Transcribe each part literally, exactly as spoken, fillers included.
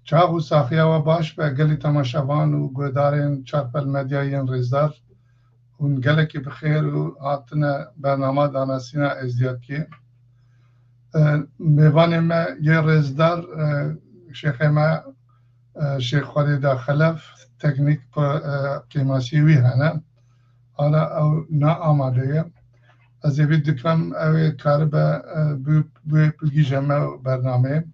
Çax û saxiya we baş be, gelî temaşevan û guhdarên Çarpel Medya yên rêzdar. Hûn gelekî bi xêr û hatine bernama Danasîna Êzdiyatiyê. E, mêvanê me yê rêzdar, e, şêxê me, e, Şêx Xwedêda Xelef, teknîk, e, kêmasiyê wî hene. Ana ew ne amade ye. Ez ê vî dikim ew ê karibe, e, bi, bi, bigihîje me bernameyê.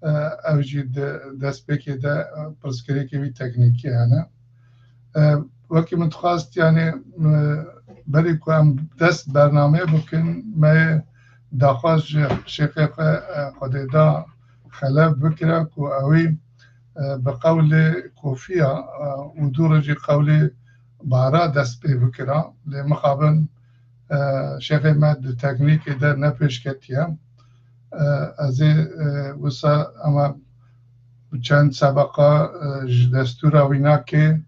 E, ew jî di destpêkê de, e, pirsgirêkê wî teknîkî hene. E, wekî min dixwast, yanî, e, berî ku em dest bernameyê bikin, me yê daxwaz ji şêxê xwe, e, Xwedêda Xelef bikira ku ewî, e, bi qewlê kofiya, e, û dû re jî qewlê bahra dest pê bikira. Lê mixabin, e, şêxê me di teknîkê de ne pêşketiye. E, ez ê, e, wisa ema çend sebeqa, e, ji destûra wî nake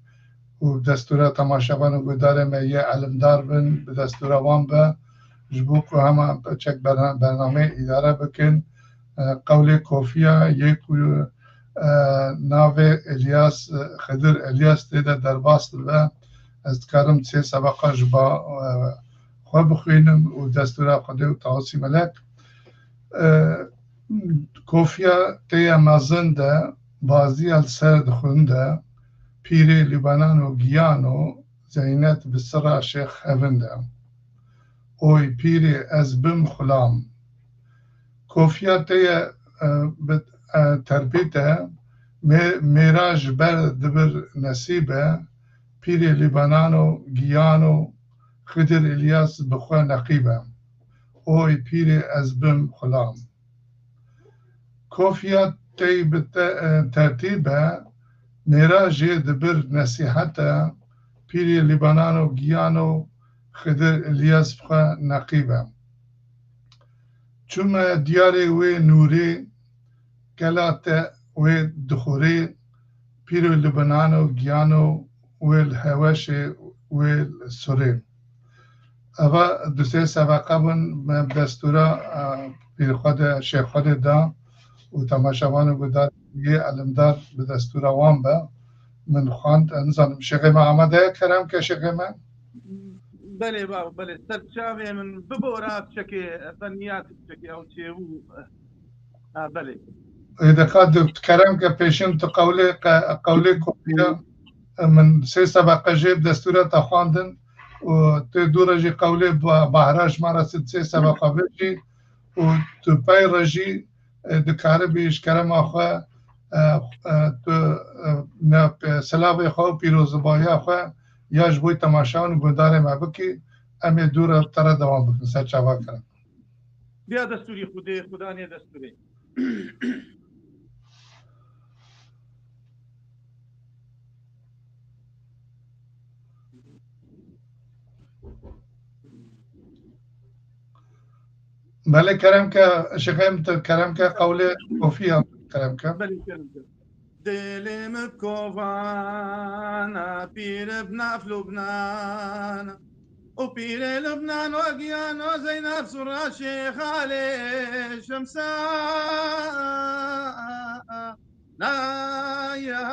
û destûra temaşevan û guhdarê me yê elimdar bin, bi destûra wan be, ji bo ku hema çek berna-, bernameyê îdare bikin. E, qewlê kofiya yê ku, e, navê Elyas, e, Xidir Elyas tê de derbas dibe, ez dikarim sê sebeqa ji ba, e, xwe bixwînim û destûra Xwedê û Tawusî Melek. E, kofiya tê ye mezin de, baziya li ser dixwin de, pîrê Lîbanan û Giyan û Zeynet bi sira Şêx Hevin de. Oy pîrê ez bim xulam. Kofiya te ye, e, bi, e, terpîte, mê-, mêra ji ber dibir nesîbe, pîrê Lîbanan û Giyan û Xidir Îlyas bi xwe neqîbe. Oy pîrê ez bim xulam. Kofiya tey bi te, e, tertîb e, mêra jê dibir nesîhete, pîrê Lîbanan û Giyan û Xidir Îlyas bi xwe neqîbe. Çûme diyarê wê nûrê, kela te wê dixurê, pîrê Lîbanan û Giyan û wê li heweşê wê li surê. Eva du sê sebeqa bûn me bi destûra, e, Pîrxwedê, Şêxxwedê da û temaşevan û guhdarên yê elimdar bi destûra wan be. Min xwend, e, nizanim, şêxê me amade ye, kerem ke şêxê me. Belê, bav, belê. Ser çavê min bibora çekê, e, ben niyat çekê ew çêbû. Ha, belê. Ê, deka, tu kerem ke pêşin tu qewlê, qe-, qewlê kofiya, e, min sê sebeqe jê bi destûra te xwendin û tu dû re jî qewlê ba-, bahra ji me re sê sebeqa vê jî û tu pey re jî, e, dikaribî ji kerema xwe, e, e, tu, e, ne, pe-, silavê xwe û pîrozibahiya xwe ya ji bo temaşevan û guhdarê me bikî, em ê dû re te re dewam bikin, ser çava kerem. Biya destûrî Xwedê, Xwedaniye destûrê. Belê, kerem ke, şêxê min, tu kerem ke, qewlê kofiya kerem ke. Belê, kerem ke. Dilê min kovana, pîr bi nav Lubnan. O pîrê Lubnan, o giyan, o Zeynep Sura Şêx Alê Şemsa. Na ya.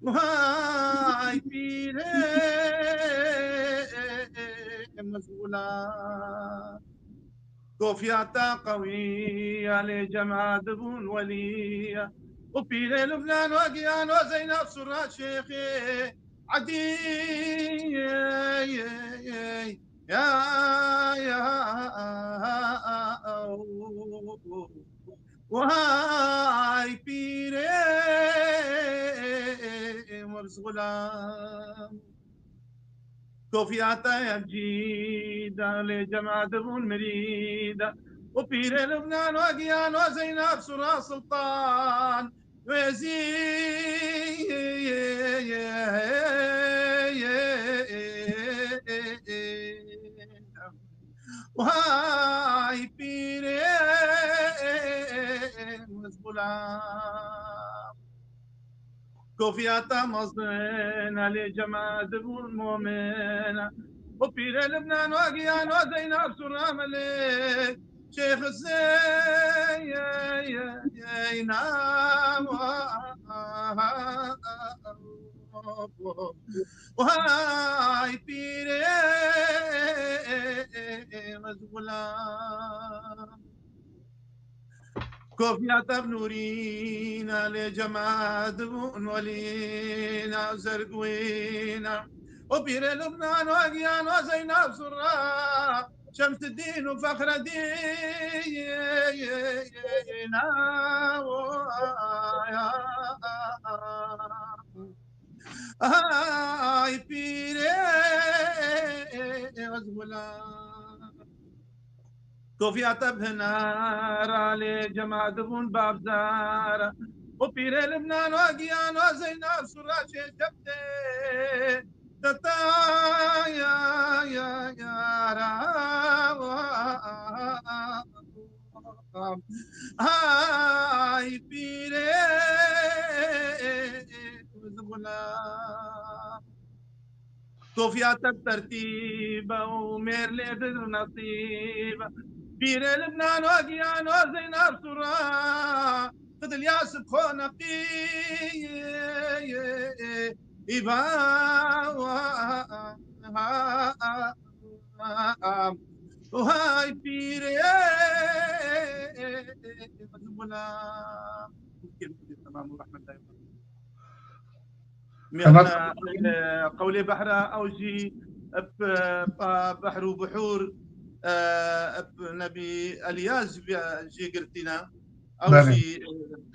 Vay pîrê mezgûla. Kofiyata qewî ya lê cema dibûn welî ya. Û pîrê Lubnan we giyan we Zeynep Sura Şêxê Edî. Ya, ya, vay pîrê Mirz Xulam. Kofiyata ev cî de lê cema dibûn mirî de. Û pîrê Lubnan we giyan we Zeynep Sura Sultan. Wezî. Vay pîrê Mirz Xulam. Kofiyata mezin, elê cema dibûn momin. O pîrê Lubnan, o giyan, o Zeynep Sura Melek. Şêx Huseyna. Vay pîrê ez gulam. Kofiya te bi nûrîna lê cema dibûn welîna û zergwîna. O pîrê Lubnan, o giyan, o Zeynab Surra, Şemsidîn û Fexredîn. Ay pîrê ez gulam. Kofiya te bi hinara lê cema dibûn babzara. O pîrê Libnan, o giyan, o Zeynab Surra çê şemtê. Teta ya ya ya ra. Ay pîrê ez gulam. Tofiya te bi tertîbe û mêr lê dir nesîbe. Pîrê Libnan, o giyan, o Zeynab Surra. Qid Ilyas bi xwe neqî. Îba. Hay pîrê ez gulam. Mîna, e, qewlê behra ew jî bi, e, behr û buhûr, e, bi Nebî Elyas jî girtîne. Ew Belê. jî,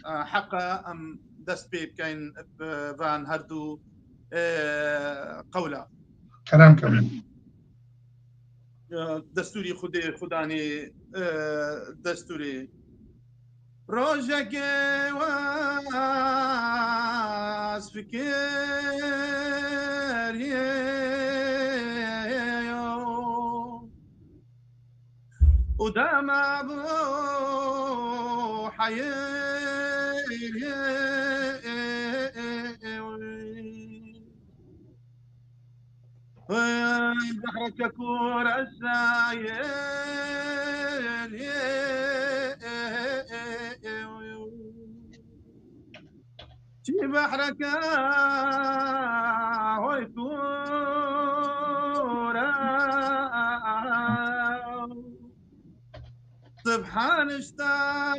e, heqa em dest pê bikeyn bi van her du, e, qewla. Kerem ke. E, destûrî Xwedê, Xudanê, e, destûrê. Rojekê waz fikirî û dema bû heyirî. Hey, behreke kûr ez sayê. Çi behreke hoy kûr e. Subhan işte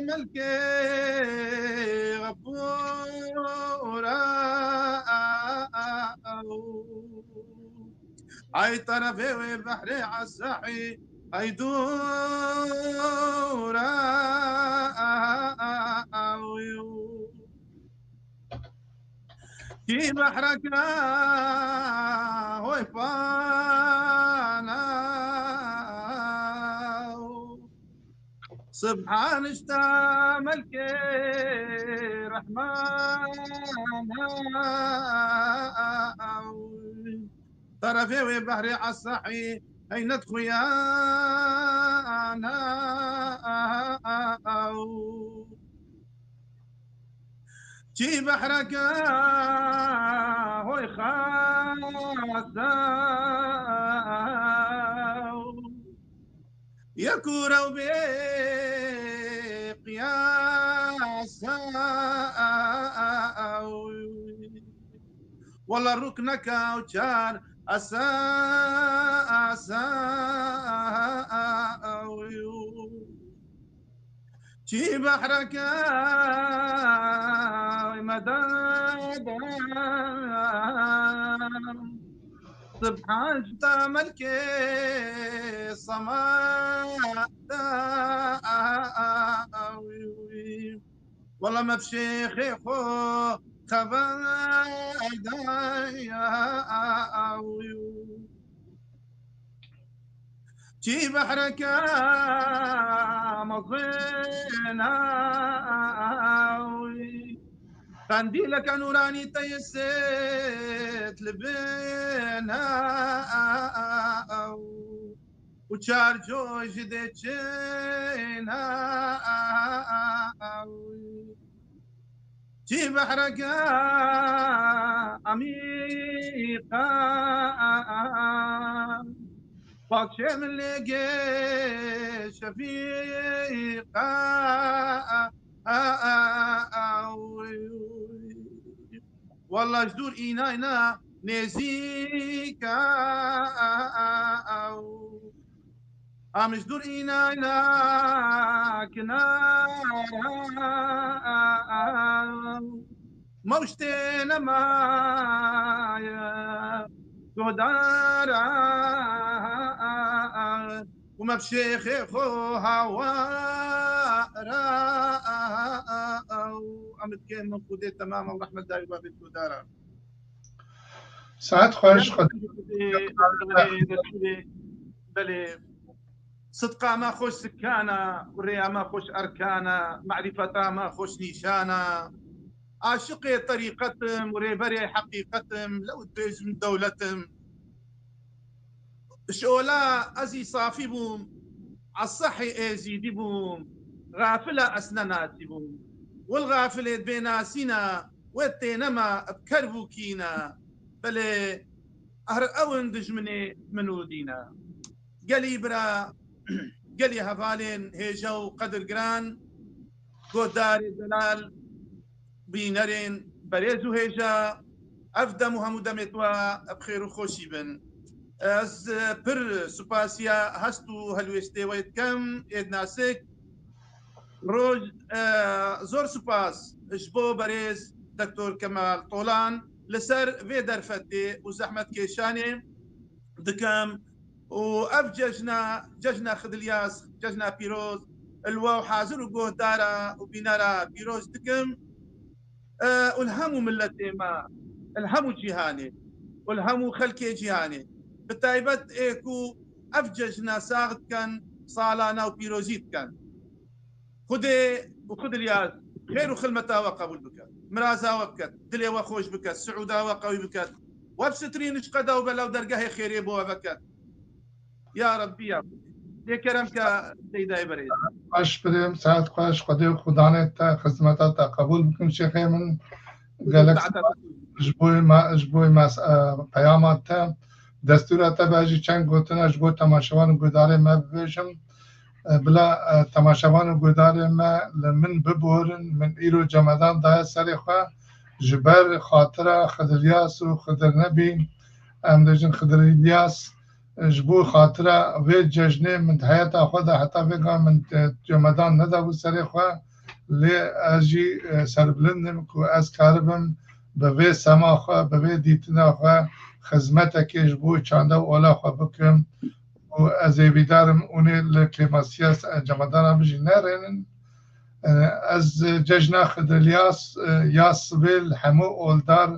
melkê Gafûr e. Ay terefê wê behrê Esehî, ay dûr e. Kî behreke hoy pana. Subhan işte melkê Rehman. Terefê wê behrê Esehî, heynet xuyana. Çi behreke hoy xasa. Yek û rew bê qiyasa. Wela rukneke û çar esa, esa. Çi behreke medad. Subhan işte melkê semada. Wela me bi şêxê xwe xeber da. Çi behreke mezin e. Qendîleke nûranî te yê sêt li bin e. Û çar coş ji dê çin e. Çi behreke emîq e. Paşê min lê gê şefîqa. Walla ji dûr înayna nêzîka. Am ji dûr înayna kinara. Mewştê nemaye guhdara. Û me bi şêxê xwe hawara. Em dikê min Xwedê temam ew rehmet dayî babê guhdara. Saet xweş. Belê, belê, belê. Sidqa me xweş zikana û rêya me xweş erkana, marîfeta me xweş nîşana. Aşiqê terîqet im û rêberê heqîqet im, lew dibêjim dewlet im. Ji ola ez î safî bûm, esehê êzîdî bûm, xafila ez nenasî bûm. Wil xafilê bênasîna wê tênema bi kerb û kîna. Belê, her ew in dijminê min û dîna. Gelî bira, gelî hevalên hêja û qedirgiran, guhdarê delal, bînerên berêz û hêja, ev dem û hemû demê tu bi xêr û xweşî bin. Ez pir supasiya hest û helwêstê we dikim, êd nasik. Roj, e, zor spas ji bo berêz Doktor Kemal Tolan li ser vê derfetê û zehmetkêşanê dikim û ev cejna, cejna Xidilyas, cejna pîroz, li we û hazir û guhdara û bînera pîroz dikim, e, û li hemû miletê me, li hemû cîhanê û li hemû xelkê cîhanê, bi taybet ê ku ev cejna sax dikin, salane û pîrozî dikin. Xwedê û Xidilyas xêr û xilmeta we qebûl bike. Miraza we biket, dilê we xweş biket, siûda we qewî biket. We bi sitirîn ji qeda û bela û dergehê xêrê bo we veket. Ya Rebbî, ya Xwedê. Lê kerem ke Seydayê berê. Xweş bidim, saet xweş, Xwedê û xudanê te xizmeta te qebûl bikin şêxê min. Gelek ji bo ma-, ji bo mas-, e, peyama te. Destûra te be jî çend gotina ji bo temaşevan û guhdarê me bibêjim. E, bila, e, temaşevan û guhdarê me li min biborin, min îro cemedan daye serê xwe ji ber xatira Xidiryas û Xidir Nebî, em dibêjin Xidir Îlyas, e, ji bo xatira vê cejnê min di heyeta xwe de heta vêga min, e, cemedan nedabû serê xwe, lê ez jî, e, serbilind im ku ez karibim bi vê sema xwe, bi vê dîtina xwe xizmetekê ji bo çanda û ola xwe bikim. û ez ê vîdarim hûnê li kêmasiya s-, cemadana min jî nerênin. E, ez cejna Xidir Yas, e, ya sibê li hemû oldar,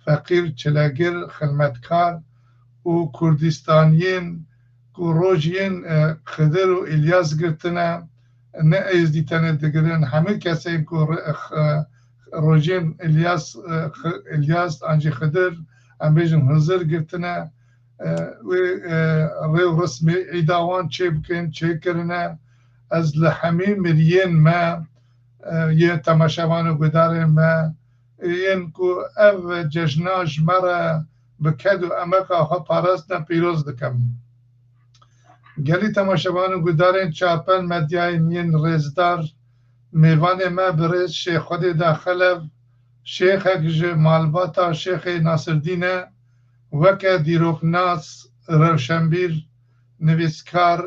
feqîr, çilegir, xilmetkar û Kurdistaniyên ku rojiyên, e, Xidir û Îlyas girtine, ne Êzdî tenê digirin, hemû kesên ku re-, x-, e, rojiyên Îlyas, e, Xi-, Îlyas an jî Xidir, em bêjin Xizir girtine, e, wê, e, rê û resmê îda wan çê bikin, çê kirine. Ez li hemî miriyên me, e, yê temaşevan û guhdarên me, yên ku ev cejna ji me re bi ked û emeqa xwe parastine, pîroz dikim. Gelî temaşevan û guhdarên çarpel medyayên yên rêzdar, mêvanê me birêz Şêx Xwedê da Xelev, şêxek ji malbata Şêxê Nasirdîn e, weke dîroknas, rewşenbîr, nivîskar,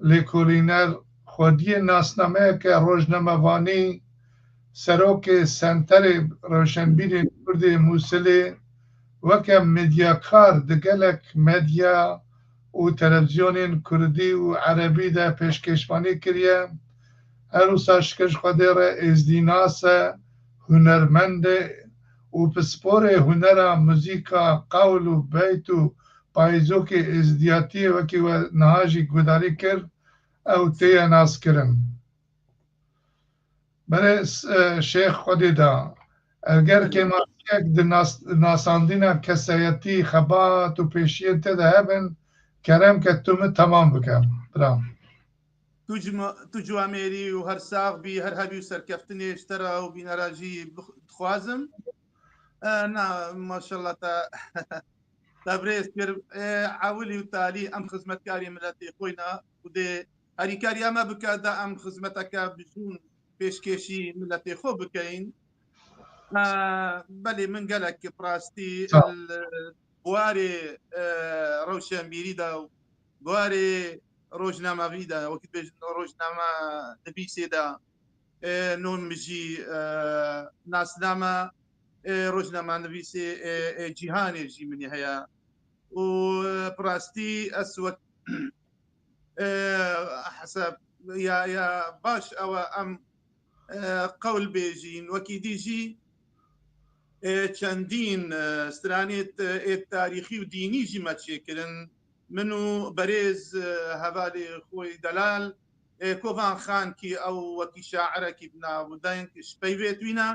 lêkolîner, xwediyê nasnameyeke rojnamevanî, serokê Senterê Rewşenbîrên Kurd ê Mûsilê, weke medyakar di gelek medya û televîzyonên kurdî û erebî de pêşkêşvanî kiriye. Her wisa şikir ji Xwedê re êzdînas e, hunermend e û pisporê hunera muzîka, qewl û beyt û payîzokê êzdiyatiyê wekî we niha jî guhdarî kir, ew têye naskirin. Belê, s-, e, Şêx Xwedê da. Eger Belê. Kêmasiyek di nas-, nasandina kesayetî, xebat û pêşiyên te de hebin, kerem ke tu min temam bike, bira. Tu cima-, tu ciwamêrî û her sax bî, her hebî û serkeftinê ji te re û bînera jî bix-, dixwazim. E, na, maşallah te. Tebrêz kir, e, ewilî û talî em xizmetkarê miletê xwe ne û dê herîkariya me bike de em xizmeteke bijûn pêşkêşî miletê xwe bikeyin. E, belê min gelek bi rastî Sağ ol. li buwarê, e, rewşenbîrî de û buwarê rojnamevî de, wekî dibêjin rojname nivîsê de, e, non min jî, e, nasname, e, rojname nivîsê, e, e, cîhanê jî min heye. Û, e, bi rastî ez wek, e, hesab ya, ya baş ew e em, e, qewl bêjîn. Wekî dî jî, e, çendîn, e, stranê t-, ê tarîxî û dînî jî me çêkirin. Min û berêz, e, hevalê xwe delal, e, Kovan Xan kî ew wekî şa'irekî bi nav û deng ji peyvêt wî ne,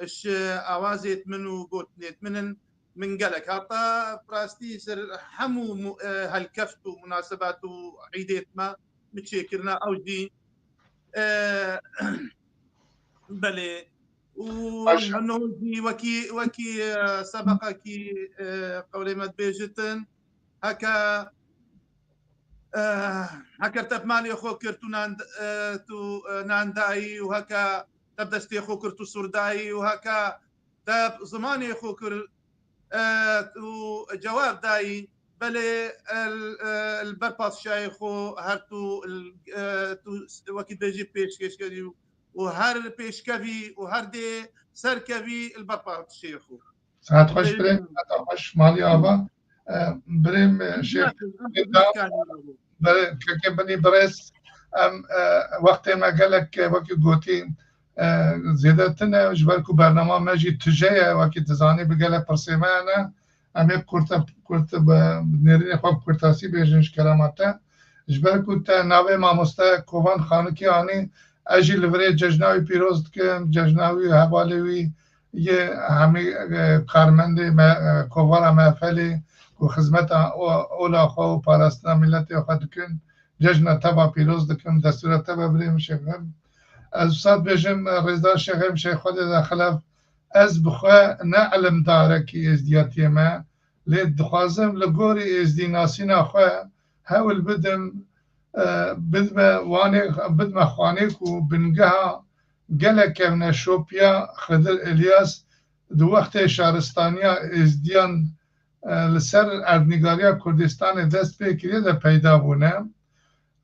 ji awazêt min û gotinêt min in. Min gelek hata bi rastî ser hemû mu-, e, helkeft û munasebat û îdêt me, min çêkirine ew jî, e, belê. Û Baş. Heno jî wekî, wekî, e, sebeqekî, e, qewlê me dibêjitin, heke, e, heke te bi malê xwe kir tu nan, e, tu, e, nan dayî û heke te bi destê xwe kir tu sûr dayî û heke te bi zimanê xwe kir, e, tu cewab dayî, belê el, e, li ber padşahê xwe her tu, e, tu wekî dibêjî pêşkêşkerî û, û her pêşkevî û her dê serkevî li ber padşahê xwe. Saet xweş birêm, saeta xweş malî ava. E, birêm, e, şêx Nakin, em Eda, xizmetkarî ne bû. Birê, kekê binî birêz, em, e, wextê me gelek, e, wekî gotî, e, zêde tune, ji ber ku bernama me jî tije ye, wekî dizanî bi gelek pirsê me hene. Em ê kurte, kurt, bi, bi nêrînê xwe bi kurtasî bêjin ji kerema te. Ji ber ku te navê mamoste Kovan Xanikî anî, ez jî li virê cejna wî pîroz dikim, cejna wî û hevalê wî yê hemî, e, karmendê me, e, kovara mehfelê ku xizmeta o-, ola xwe û parastina miletê xwe dikin, cejna te va pîroz dikim, destûra te ve birêm şêxim. Ez wisa dibêjim, e, rêzdar şêxim, şêx Xwedê de xilef, ez bi xwe ne ilimdarekî êzdiyatiyê me, lê dixwazim li gorî êzdînasîna xwe hewl bidim, e, bidme wanê, bidme xwanê ku bingeha gelek kevneşopiya Xidir Îlyas di wextê şaristaniya êzdiyan, e, li ser erdnîgariya Kurdistanê dest pê kiriye de peyda bûne.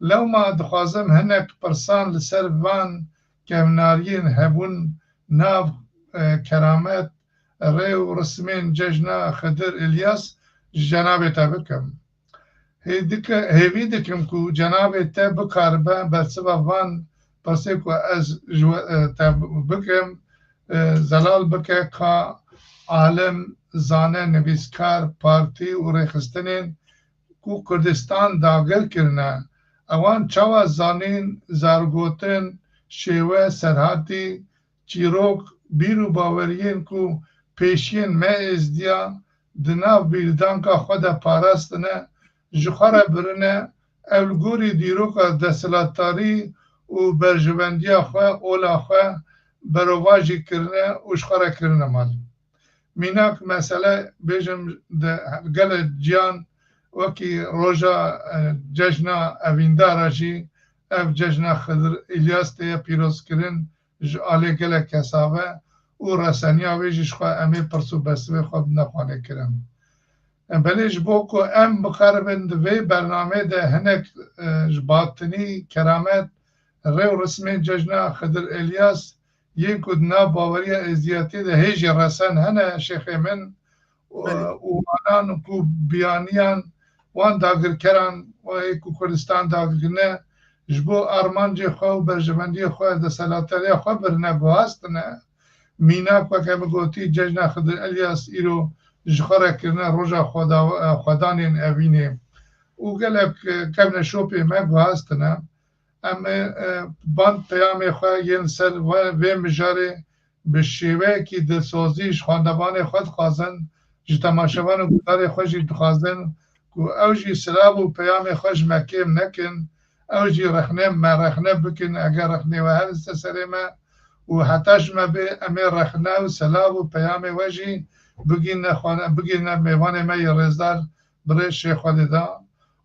Lewma dixwazim hinek pirsan li ser van kevnariyên hebûn nav, e, keramet, rê û rismên cejna Xidir Îlyas ji cenabê te bikim. Hê dike-, hêvî dikim ku cenabê te bikaribe bersiva van pirsê ku ez ji we, e, te bikim, e, zelal bike ka alim, zane, nivîskar, partî û rêxistinên ku Kurdistan dagir kirine, ewan çawa zanîn, zargotin, şêwe, serhatî, çîrok, bîr û baweriyên ku pêşiyên me êzdiya di nav bîrdanka xwe de parastine, ji xwe re birine, ew li gorî dîroka desthilatdarî û berjewendiya xwe, ola xwe berovajî kirine û ji xwe re kirine mal. Mînak mesele bêjim di gelê ciyan wekî roja, e, cejna evîndara jî ev cejna Xidir Îlyas tê ye pîrozkirin ji alê gelek kesa ve û reseniya wê jî ji xwe em ê pirs û bersivê xwe bidine xwanê kirin. E, belê ji bo ku em bikaribin di vê bernameyê de hinek, e, ji batinî, keramet, rê û rismên cejna Xidir Îlyas yên ku di nav baweriya êzdiyatiyê de hê jî resen hene şêxê min, û, Belê. û wanan ku biyaniyan wan dagirkeran, ê ku Kurdistan dagirkirine, ji bo armancê xwe û berjewendiyê xwe, desthilatdariya xwe birine guhastine. Mînak weke min gotî, cejna Xidir Îlyas îro ji xwe re kirine roja xweda-, xwedanên evînê û gelek, e, kevneşopê me guhastine. Em ê, e, band peyamê xwe yên ser ve-, vê mijarê bi şêweyekî dilsozî ji xwendevanê xwe dixwazin, ji temaşevan û guhdarê xwe jî dixwazin ku ew jî silav û peyamê xwe ji me kêm nekin, ew jî rexne me rexne bikin, eger rexnê we heriste serê me û heta ji me bê, em ê rexne û silav û peyamê we jî bigîne xane, bigîne mêvanê me yê rêzdar birêz Şêx Xwedê da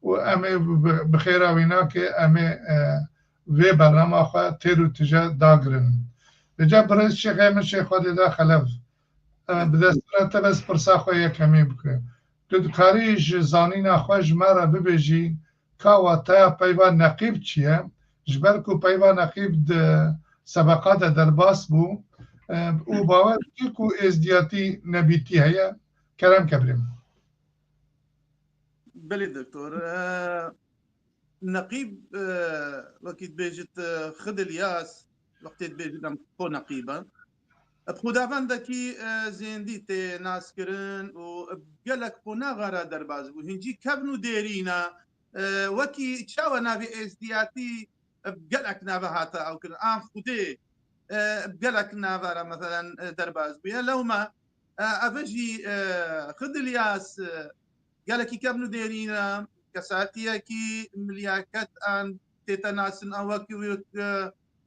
û em ê bi, bi xêra wî nake, em ê, e, vê bernama xwe têr û tije dagirin. Vêca birêz Şêxê min Şêx Xwedê da Xelef, e, bi destûra te bes pirsa xwe yekemîn bike. Tu dikarî ji zanîna xwe ji me re bibêjî, ka wateya peyva neqîb çi ye? Ji ber ku peyva neqîb di sebeqa de derbas bû, e, û bawer dikî ku êzdiyatî nebîtî heye? Kerem ke birê min. Belê doktor. E, Neqîb, e, wekî dibêjit, e, Xid Ilyas, wextê dibêjin em xwe neqîb in. Bi xwedavendekî, e, zêndî tê naskirin û bi gelek qonaxa re derbas bû. Hîn jî kevn û dêrîna, e, wekî çawa navê êzdiyatî, e, bi gelek nava hate ewkirin. An Xwedê, e, bi gelek nava re, meselen, e, derbas bûye. Lewma, e, ev jî, e, Xid Ilyas, e, gelekî kevn û dêrîn e, kesatiyekî milyaket an tête nasin, an wek, wek,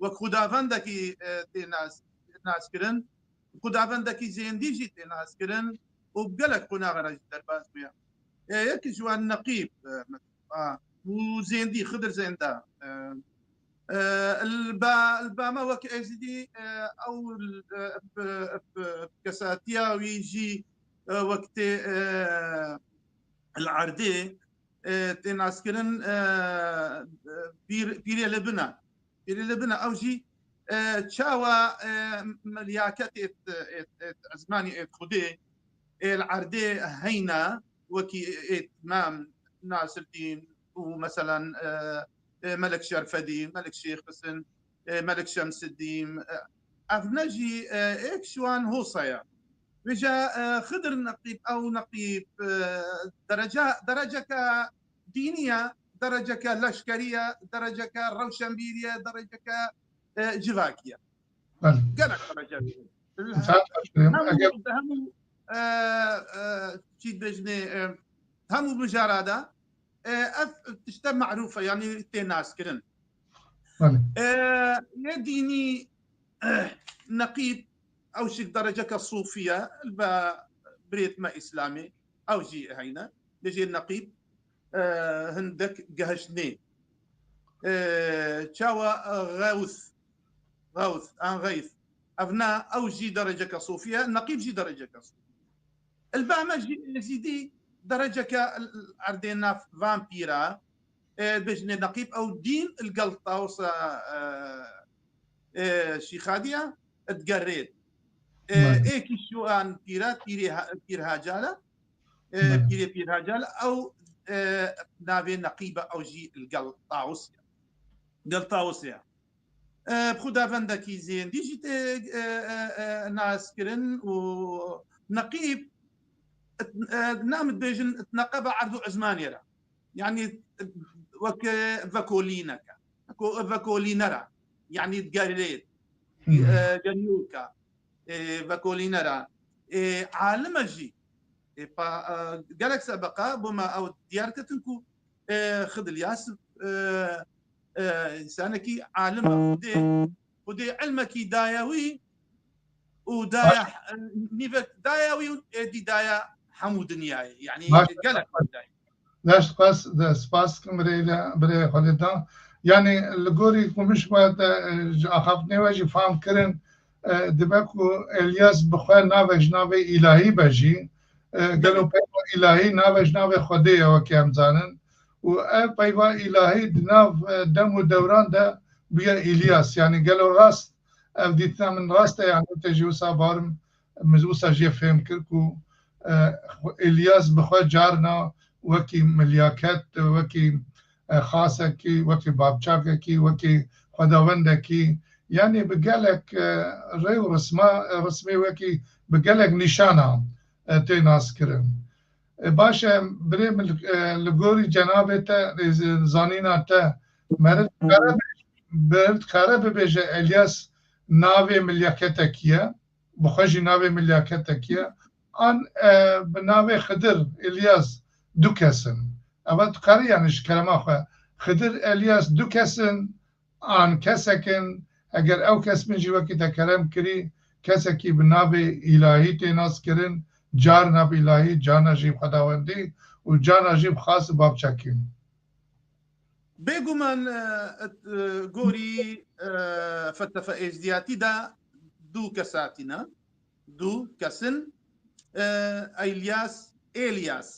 wek xwedavendekî, e, tê nas, naskirin. Xwedavendekî zêndî jî tê naskirin û bi gelek qonaxa re jî derbas bûye. E, yek ji wan Neqîb, e, a, û zêndî, Xidir Zênda, e, E, li ba, li ba me wek Êzidî, e, ew, e, bi, bi, bi kesatiya wî jî, e, wek tê, e, li erdê, e, tê naskirin, e, pîr, pîrê li bine. Pîrê li bine ew jî, e, çawa, e, melyaketê êt, êt, êt ezmanî êt Xwedê, ê li erdê heyna, wekî êt Mem Nasirdîn û meselen, e, e, Melik Şerfedîn, Melik Şêx Hisin, e, Melik Şemsiddîn, e, ev ne jî, e, êk ji wan Hosa ye. Vêca, e, Xidir Neqîb, ew Neqîb, e, dereca, dereceke dînî ye, dereceke leşkerî ye, dereceke rewşenbîrî ye, dereceke, e, civakî ye. Belê. Gelek derece. Saet baş kirim. Hemû, eger hemû, e, e, çî dibêjinê, e, hemû mijara de, e, ev tişte merûf e, yanî tê naskirin. Belê. E, yê dînî, e, Neqîb, ew jî dereceke sofî ye, li be birêt me îslamî, ew jî heyne. Bêjê Neqîb, e, hindek gehiştnê. E, çawa, e, Xewth, Xewth, an Xeyth. Ev ne, ew jî dereceke sofî ye, Neqîb jî dereceke sofî ye. Li ba me jî Êzîdî dereceke erdê nav van pîra, e, bêjinê Neqîb, ew dîn li gel Tawusa, e, e, Şîxadiya digerê. E, Belê. Êkî ji wan pîra, pîrê ha-, pîr Hacal e. E, Belê. Pîrê pîr Hacal, ew, e, navê Neqîb e, ew jî li gel Tawus ye. Gel Tawus ye. E, bi xwedavendekî zêndî jî tê, e, e, e, nas kirin û Neqîb, e, e, nam dibêjin, neqeba erd û ezmanê re. Yanî, wek, e, vekolîneke. Ko-, vekolîne re. Yanî, gerê, Hmm. e, genîyoka. E, vekolîne re. E, alim e jî. E, pa, e, gelek sebeqa bo me ew diyar ketin ku, e, Xid Ilyas, e, e, însanekî alim e. Xwedê, Xwedê ilmekî daye wî û daye, e, nîvek daye wî û êdî daye hemû dinyayê. Yanî Baş. gelek daye. Gelek spas, de, spas dikim birê, birê Xwedê da. Yanî li gorî ku min ji we de, e, ji axaftinê we jî fam kirin, e, dibe ku Elyas bi xwe nave ji navê îlahî be jî, e, gelo peyva îlahî nave ji navê Xwedê ye wekî em zanin. Û ev peyva îlahî di nav, e, dem û dewran de bûye Îlyas. Yanî gelo rast ev dîtina min rast e, yanî te jî wisa barim, min wisa jê fêm kir ku, e, Îlyas bi xwe carna wekî milyaket, wekî, e, xasekî, wekî babçakekî, wekî xwedawendekî, yanî bi gelek, e, rê û risma, rismê wekî bi gelek nîşana, e, tê naskirin. E, baş e, birê min, e, li gorî cenabê te, e, zanîna te, meriv dikare, meriv dikare bibêje Elyas navê milyaketekî ye, bi xwe jî navê milyaketekî ye, an, e, bi navê Xidir, Elyas du kes in. Eva dikare, yanî ji kerema xwe, Xidir, Elyas du kes in, an kesek in, eger ew kes min jî wekî te kerem kirî, kesekî bi navê îlahî tê naskirin, Carna bi îlahî, carna jî bi xwedawendî û carna jî bi xas û bavçekî. Bêguman e, e, gorî e, felsefe êzdiyatî de du kes hatîne, du kesin, e, Elyas, Elyas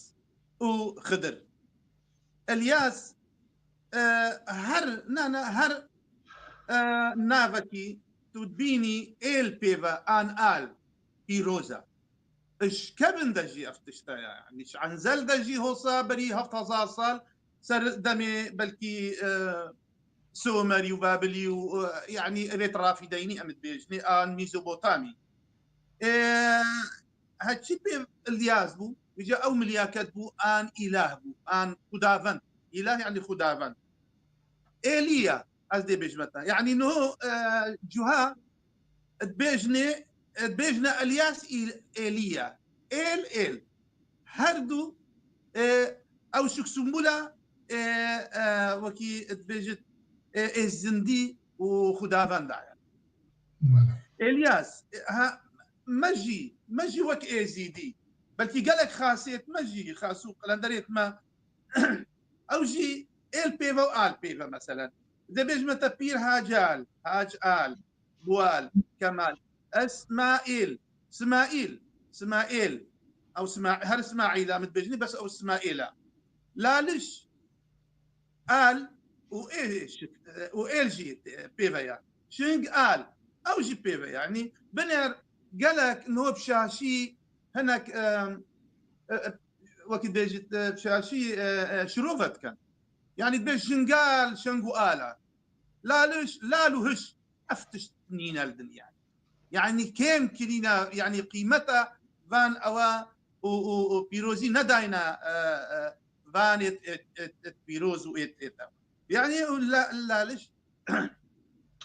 û Xidir. Elyas e, her, na, na, her e, navekî tu dibînî êl pê ve an al pîroz e. Ji kevin de jî ev tişt e, yanî ji Enzel de jî hosa berî heft hezar sal ser demê belkî e, Sumerî û Babilî û e, yanî evê rafîdeynî em dibêjinê an Mîzobotamî. E, Heçî pê Ilyas bû, vêca ew milyaket bû an îlah bû, an xudavend. Îlah yanî xudavend. Êliya, ez dê bêjime te. Yanî niho e, cuha dibêjinê, dibêjine Elyas îl- Êliya. Êl, êl. Her du e, ew şik sumbula e, e, wekî dibêjit e, ê zindî û xudavenda ye. Elyas, e, ha, me jî, me jî wek êzîdî. Belkî gelek xasêt me jî, xas û qelenderêt me, ew jî êl pê ve û al pê ve meselen. Dê bêjime te pîr Hacal, Hac al, Bual, Kemal, Esmaîl, Simaîl, Simaîl. Ew Sima, her Simaîl a min dibêjinî, bes ew Simaîl a. Laliş, al û ê, û êl jî pê ve ya. Şing al, ew jî pê ve ya. Yanî binêr gelek niho bi şaşî hinek, e, e, e, wekî dibêjit, e, bi şaşî e, e, şirove dikin. Yanî dibê jingal, şeng û ala. Laliş, lal û hiş, ev tişt nîne li dinyayê. Yanî kêm kirîne, yanî qîmeta van ewa û, û, û pîrozî nedayne e, e, van êt, êt, êt, êt pîroz û êt, êt ew. Yanî û la, laliş,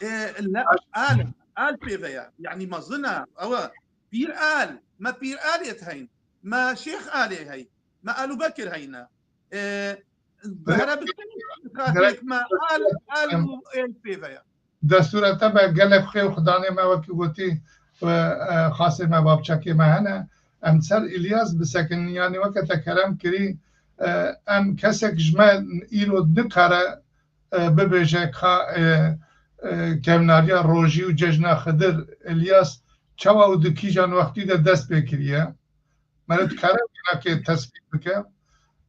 e, la, al, al pê ve ya. Yanî mezin e, ew e. Pîr al, me pîr alêt heyn, me şêx alê hey, me Alûbekir heyne. E, Bi Erebistan xatirek me al, al û êl pê ve ya. Destûra te be, gelek xêr û xudanê me wekî gotî, e, e, xasê me, babçekê me hene. Em ser Îlyas bisekinin, yanî weke te kerem kirî, e, em kesek ji me îro nikare, e, bibêje ka, e, e, kevnariya rojî û cejna Xidir, Îlyas çawa û di kîjan wextî de dest pê kiriye? Meriv dikare wînakê tesbît bike?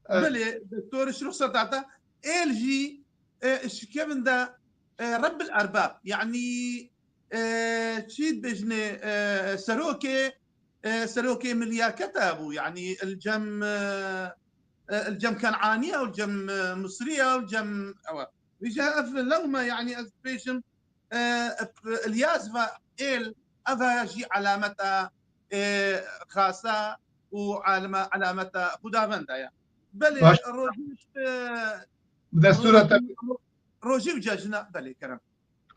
E, Belê, doktor ji ruxseta te, êl jî e, ji kevin de e, Rebbil Erbab, yanî e, çi dibêjinê e, serokê, e, serokê milyaketa bû, yanî el cem e, e, el cem Kenaniya û cem e, Misriya û cem ewa. Vêca ev lewma, yanî ez dibêjim, e, ep- Ilyas ve êl, ev haya jî alameta e, xasa û alama, alameta xudavenda ya. Belê, Baş. Rojî, e, Bi destûra te. Rojî, rojî û cejna, belê, kerem.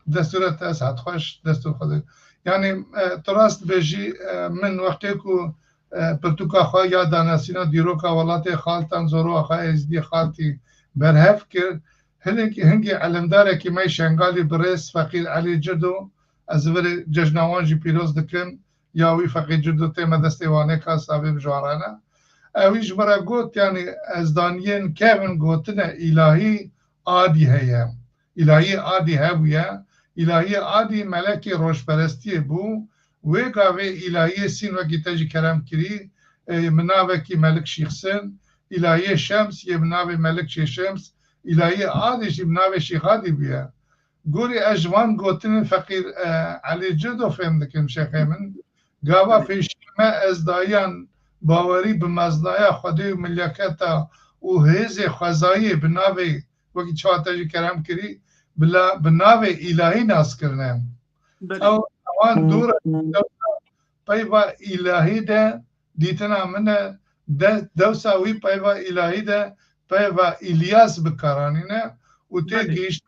Destûra te, saet xweş, destûr Xwedê. Yanî, e, tu rast dibêjî, e, min wextê ku e, pirtûka xwe ya danasîna dîroka welatê xaltan Zoro Axa Êzdî Xaltî berhev kir, hinek, hingê elemdarekî me Şengalî birêz Feqîr Elî Cirdo, ez virê cejna wan jî pîroz dikim, ya wî Feqîr Cirdo tê me destê wanê ka savê bi ji wan re ne. Ewî ji min re got, yanî ez daniyên kevin gotine îlahî adî heye. Îlahiyê adî hebûye. Îlahiyê adî melekê rojperestiyê bû. Wê gavê îlahiyê sîn wekî te jî kerem kirî, e, bi navekî Melik Şîxsin, îlahiyê şems yê bi navê Melik Şêşems, îlahiyê adî jî bi navê Şîxadî bûye. Gorî ez ji van gotinên Feqîr, e, Elî Cirdo fêm dikim şêxê min. Gava pêşî me ez dayiyan bawerî bi meznaya Xwedê û milyaketa û hêzê xwezayê bi navê, wekî çawa te jî kerem kirî, bila bi navê îlahî nas kirine. Belê. Ew, ewan dûr e, peyva îlahî de dîtina min e, de, dewsa wî peyva îlahî de peyva Îlyas bi kar anîne û tê Belê. gihîşt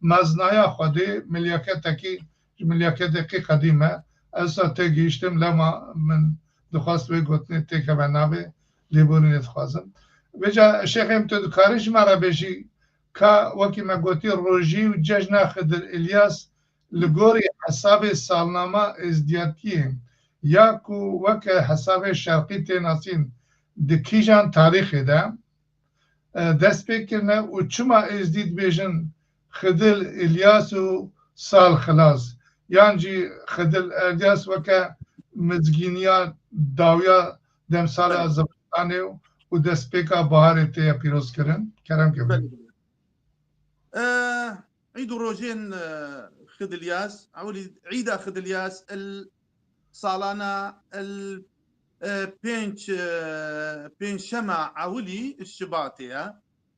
meznaya Xwedê, milyaketekî ji milyaketekî qedîm e. Ez sa tê gihîştim, lema min dixwest wê gotinê têkeve navê lêborînê dixwazim. Vêca şêxê min, tu dikarî ji me re bêjî ka wekî me gotî rojî û cejna Xidir Îlyas li gorî hesabê salnama êzdiyatiyê ya ku weke hesabê şerqî tê nasîn di kîjan tarîxê de, e, dest pê kirine û çima êzdî dibêjin Xidil Îlyas û Sal Xilas, yan jî Xidil Îlyas weke mizgîniya dawiya demsala zivistanê û destpêka biharê tê ye pîrozkirin? Kerem ke. Belê, belê. E, Îd û rojên, e, Xidil Îlyas, ewilî Îda Xidil Îlyas, il salana, il, e, pênc, e, pêncşema ewilî Şibatê ye,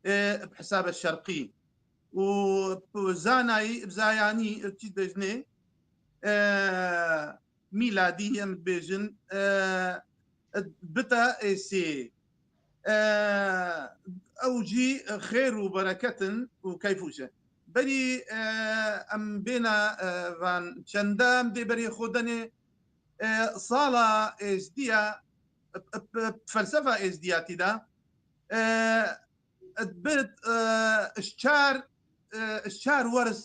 e, bi hesaba şerqî. Û zanayî, zayanî, çi dejnê, e, mîladî em dibêjin, e, bita êsê. E, ew jî xêr û bereket in û keyf û şe. Berî, e, em bêna, e, van çenda em dê berê xwe denê, e, sala êzdiya, p-, p-, felsefa êzdiyatî de, e, dibit, e, ji çar, e, ji çar werz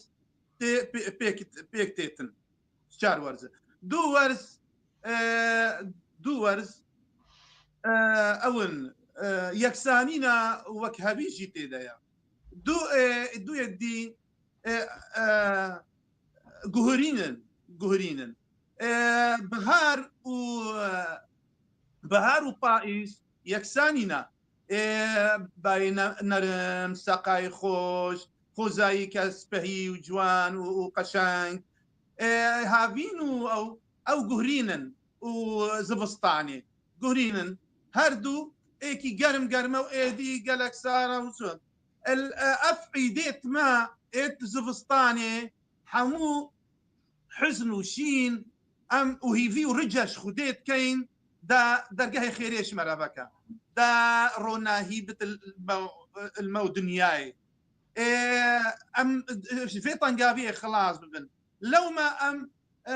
tê pê-, pêk, pêk têtin. Ji çar werz. Du werz, e, du werz, e, ew in, e, yeksanîna wekhevî jî tê de ye. Du, e, duyê dî, e, e, guhirînin, guhirînin. E, bihar û, e, bihar û payîz yeksanî ne. E, bayê ne-, nerim, seqayê xweş, xwezayîke spehî û ciwan û, û qeşeng. E, havîn û ew, ew guhrînin û zivistanê guhrînin. Her du êkî germ germ e û êdî gelek sar e û çi. El, e, ev îdê dima êt zivistanê hemû hizn û şîn, em û hîvî û rica ji Xwedê dikeyin, da dergehê xêrê ji me re veke. Da ronahî bit il mew, il mew dinyayê. Ê, em ji vê tengaviyê xilas bibin. Lewma em, e,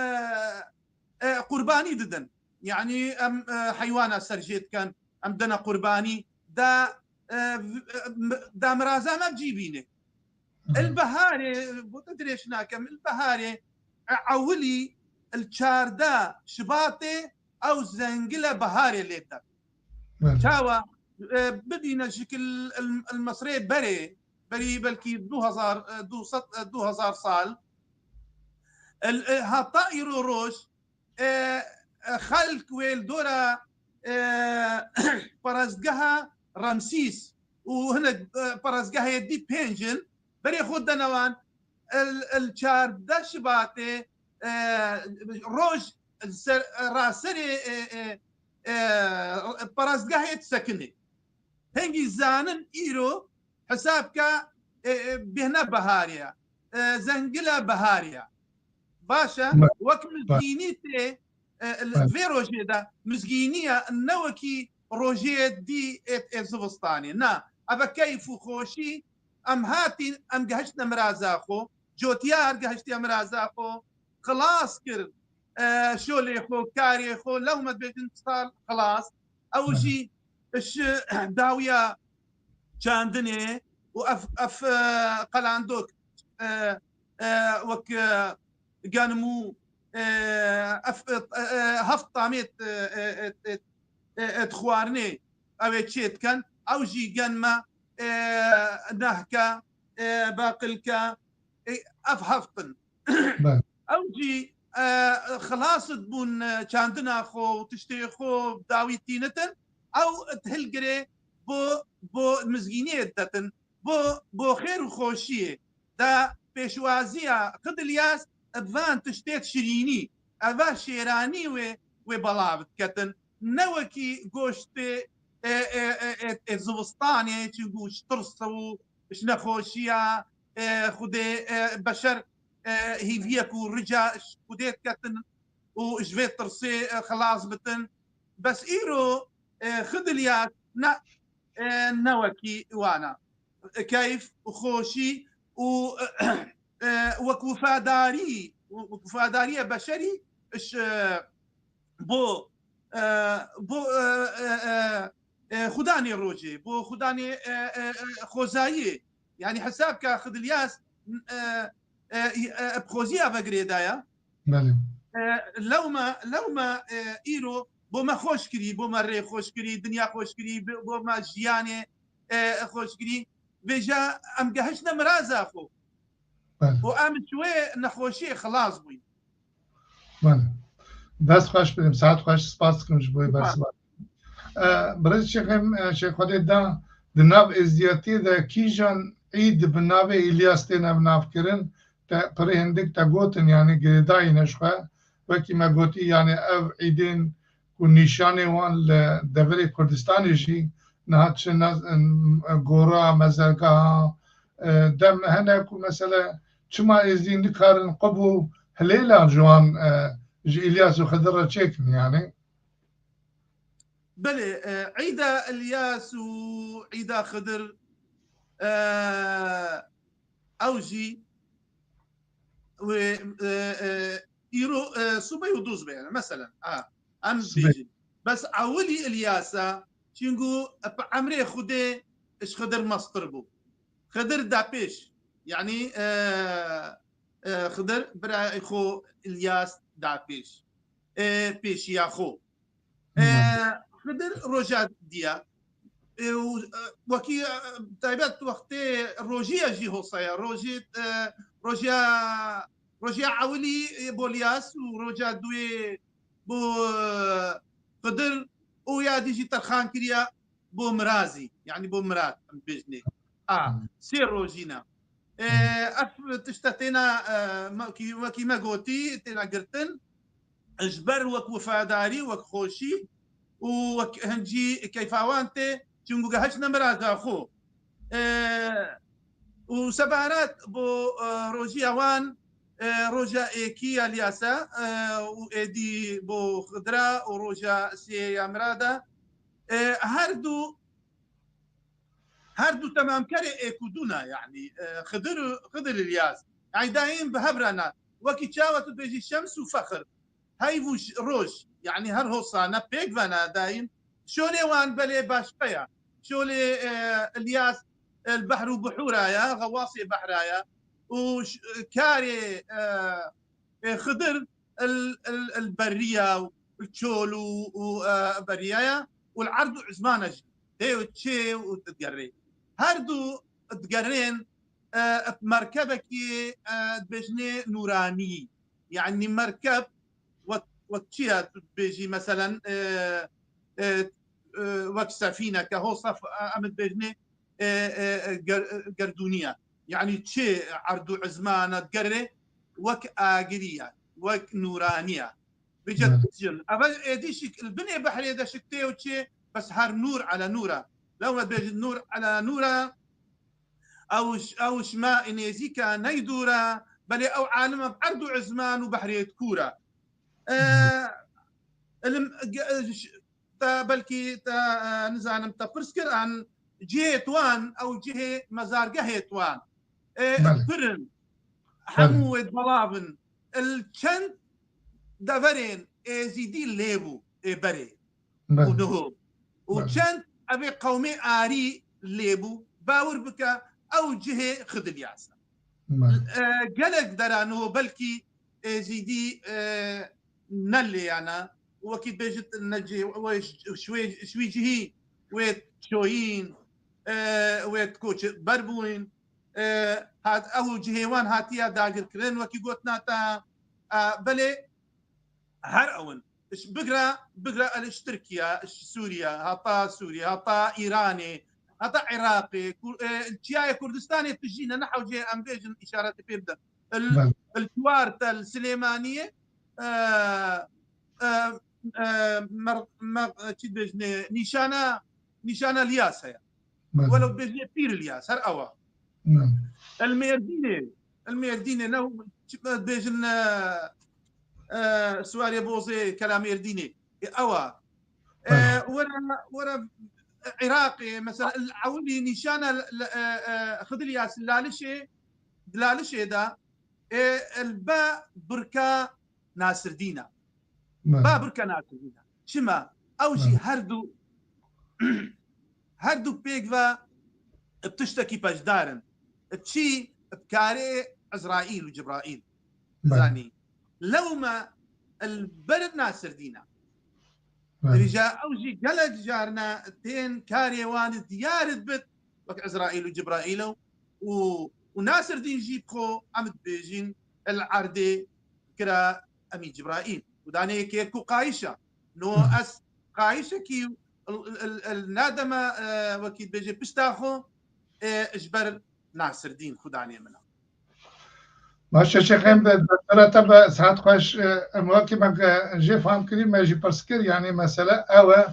e, qurbanî didin. Yanî em, e, heywana ser jê dikin, em dine qurbanî, da, e, v-, e, m-, da miraza me bi cî bîne. Hı hı. Il biharê, bo te dirêj nakim, il biharê, e, ewilî, il çardeh Şibatê ew zengile biharê lê de. Belê. Çawa, e, bibîne şikil il, il Misrê berê, berî belkî du hezar, e, du sed, e, du hezar sal. El, e, heta îro roj, e, e, xelk wê li dora, e, perestgeha Ramsîs û hinek, e, perestgehê dî pênc in, berê xwe dene wan, el, el çardeh Şibatê, e, roj ser, raserê, e, e, e, perestgehê disekinê. Hingî zanin îro hesab ke, e, e, bêhna biharê ye. E, zengila biharê ye. Baş e, Me-, wek me-, mizgînî tê, e, l-, Me-, vê rojê de mizgînî ye, ne wekî rojê dî ê, ê zivistanê. Na, eve keyf û xweşî, em hatîn, em gehiştine miraza xwe, cotiyar gehiştiye miraza xwe, xilas kir, e, şolê xwe, karê xwe, lewma dibêjin sal xilas. Ew Hı hı. jî ji dawiya çandinê û ev, ev, e, qelandok, e, e, wek, e, ganimû, e, ev, e, e, heft tamêt, e, e, e, e, e, e, xwarinê ew ê çê dikin. Ew jî gen me, e, nehke, e, baqilke, e, ev heft in. Belê. Ew jî, e, xilas dibûn, e, çandina xwe û tiştê xwe dawî tînitin. Ew dihilgirê bo, bo mizgîniyê didetin. Bo, bo xêr û xweşiyê de pêşwaziya Xidiliyas bi van tiştê şirînî, eva şêranî wê, wê belav diketin. Ne wekî goştê, e, e, e, e, e, zivistanê, çi goş tirs û ji nexweşiya, e, Xwedê, e, beşer, e, hîviyek û rica ji Xwedê diketin û ji vê tirsê, e, xilas bitin. Bes îro, e, Xidiliyas ne, e, ne wekî wana. E, keyf û xweşî û, e, wek wifadarî, wek wifadariye beşerî ji, e, bo, e, bo, e, e, e, e, xudanê rojê, bo xudanê, e, e, e, xwezayiyê. Yanî hesab ke Xidiliyas, e, e, e, bi xweziya ve girêdaya. Belê. e, lewma, lewma, e, îro bo me xweş kirî, bo me rê xweş kirî, dinya xweş kirî, bi-, bo me jiyanê, e, xweş kirî. Vêca em gehiştine miraza xwe. Belê. Û em ji wê nexweşiyê xilas bûyn. Belê. Dest xweş bidim, saet xweş, spas dikim ji bo wê bersiva. E, Birêz Şêxê, e, Şêx Xwedê da, di nav êzdiyatiyê de kîjan îd bi navê Îlyas tên ev nav kirin, te pirê hindik te gotin, yanî girêdayî ne ji xwe. Wekî me gotî, yanî ev îdên ku nîşanê wan li deverê Kurdistanê jî niha çi ne, gora, mezergeha, e, dem hene ku mesele çima êzdî nikarin qub û hilêla ji wan, e, ji Îlyas û Xidir re çêkin, yanî? Belê, e, Îda Îlyas û Îda Xidir, e, ew jî wê, e, e, îro, e, subey û duz be, yani, meselen, ha, em Subey. dibêjin. Bes ewilî Îlyas e, çîngu bi emrê Xwedê ji Xidir mestir bû. Xidir da pêş, yani, e, e, Xidir birayê xwe Îlyas da pêş. E, pêşiya xwe. E, Xidir roja diya. E, û, e, wekî, e, taybet wextê rojiya jî hosa ye. Rojê, e, rojiya, rojiya ewilî, e, bo Îlyas û roja duwê bo, e, Xidir û ya dî jî terxan kiriya bo mirazî. Yani bo mirad, em bêjinê. A, Hmm. sê rojî ne. E, Hmm. ev tişte têna, e, me-, wekî, wekî me gotî, têna girtin. Ji ber wek wefadarî, wek xweşî û wek hincî keyfa wan tê, çunku gehiştine mirada xwe. E, û sebarat bo, e, rojiya wan, e, roja êkî ya Îlyas e, e, û êdî bo Xidira û roja sê ya mirada. E, her du, her du temamkerê êk û dû ne, yani, e, Xidir û, Xidir Îlyas. Yani daîm bi hev re ne. Wekî çawa tu dibêjî şems û fexir. Heyv û ş-, roj, yani her hosa ne pêk ve ne daîm. Şolê wan belê başqa ya. Şolê, e, Îlyas, e, li behr û bihûra ya, xewasê behra ya. Û ş-, karê, e, e, Xidir il, il, il beriya û il çol û, û, e, beriya ya û il erd û izmana jî. Tê û çê û digerê. Her du digerên, e, bi merkebekî, e, dibêjinê nûranî. Yani merkeb wek, wek çi ye tu dibêjî, meselen, e, e, e, wek sefîneke, ho sef-, e, em dibêjinê, e, e, e, ger-, e, gerdûnî ye. Yani çi erd û izmana digerê wek agirî ye, wek nûranî ye. Bêje Belê. Jin. Eve êdî şik-, li binê behrê de şik tê û çê, bes her nûr ele nûr e. Lew me dibêjin nûr ele nûr e, ew ş-, ew şima nêzîk e, ney dûr e, belê ew alim e bi erd û izman û behrê dikûr e. E, Belê. ilim, ge-, ş-, te belkî te, e, nizanim te pirs kir, an cihê wan, ew cihê mezargehê wan. E, Belê. Pir in. Belê. Hemû wê belav in. Il çend deverên êzîdî lê bû ê berê. Belê. Û niho. Û Belê. Çend evê qewmê arî lê bû. Bawir bike ew cihê Xidir Îlyas e. Belê. E, gelek dera niho belkî êzîdî, e, ne lê yana. Wekî dibêjit ne cihê, wê ş-, şwê, şwî cihî, wê çoyîn, e, wê koçber bûyîn. E, hat, ew cihê wan hatiye dagirkirin, wekî gotina te, e, belê her ew in. Ş-, bigira, bigira el ji Tirkiye, ji Sûriye, heta Sûriye, heta Îranê, heta Iraqê, Kur-, e, çiyayê Kurdistanê tijî ne, ne hewcê em bêjin îşaretê pê bidin. Il, Belê. Il çiwar te li Silêmaniyê, e, e, e, mer-, mer-, çi dibêjinê, nîşana, nîşana Îlyas heye. Belê. Welew dibêjinê Pîr Îlyas, her ew e. Belê. El Mêrdînê, el Mêrdînê, ne, çi dibêjin, e, e, Siwarê Bozê, Kela Mêrdînê. E, ew e. E, Belê. Were, were Iraqê, mesela, el ewilî nîşana l-, l-, e, e, Xidir Îlyas Lalişê, Lalişê de, e, el be birka Nasirdîn e. Belê. Ba birka Nasirdîn e. Çima? Ew jî Belê. Her du, her du pêk ve bi tiştekî beşdar in. Bi çi? Bi karê Ezraîl û Cibraîl. Belê. Zanî. Lewma li ber Nasirdîn e. Divêje ew jî gelek carine tên karê wan diyar dibit, wek Ezraîl û Cibraîl û, û Nasirdîn jî bi xwe em dibêjin el erdê kira Emîn Cibraîl. Û danê yekê ku qayîş e. No ez qayîşekî il, il, il, il nademe, e, wekî dibêje pişta xwe, e, ji ber Nasirdîn xudanê min e. Baş e, Şêxê, em bi, bi te re te bi saet xweş, e, em wekî me, e, jê fam kirî, me jî pirs kir, yanî mesele ew e,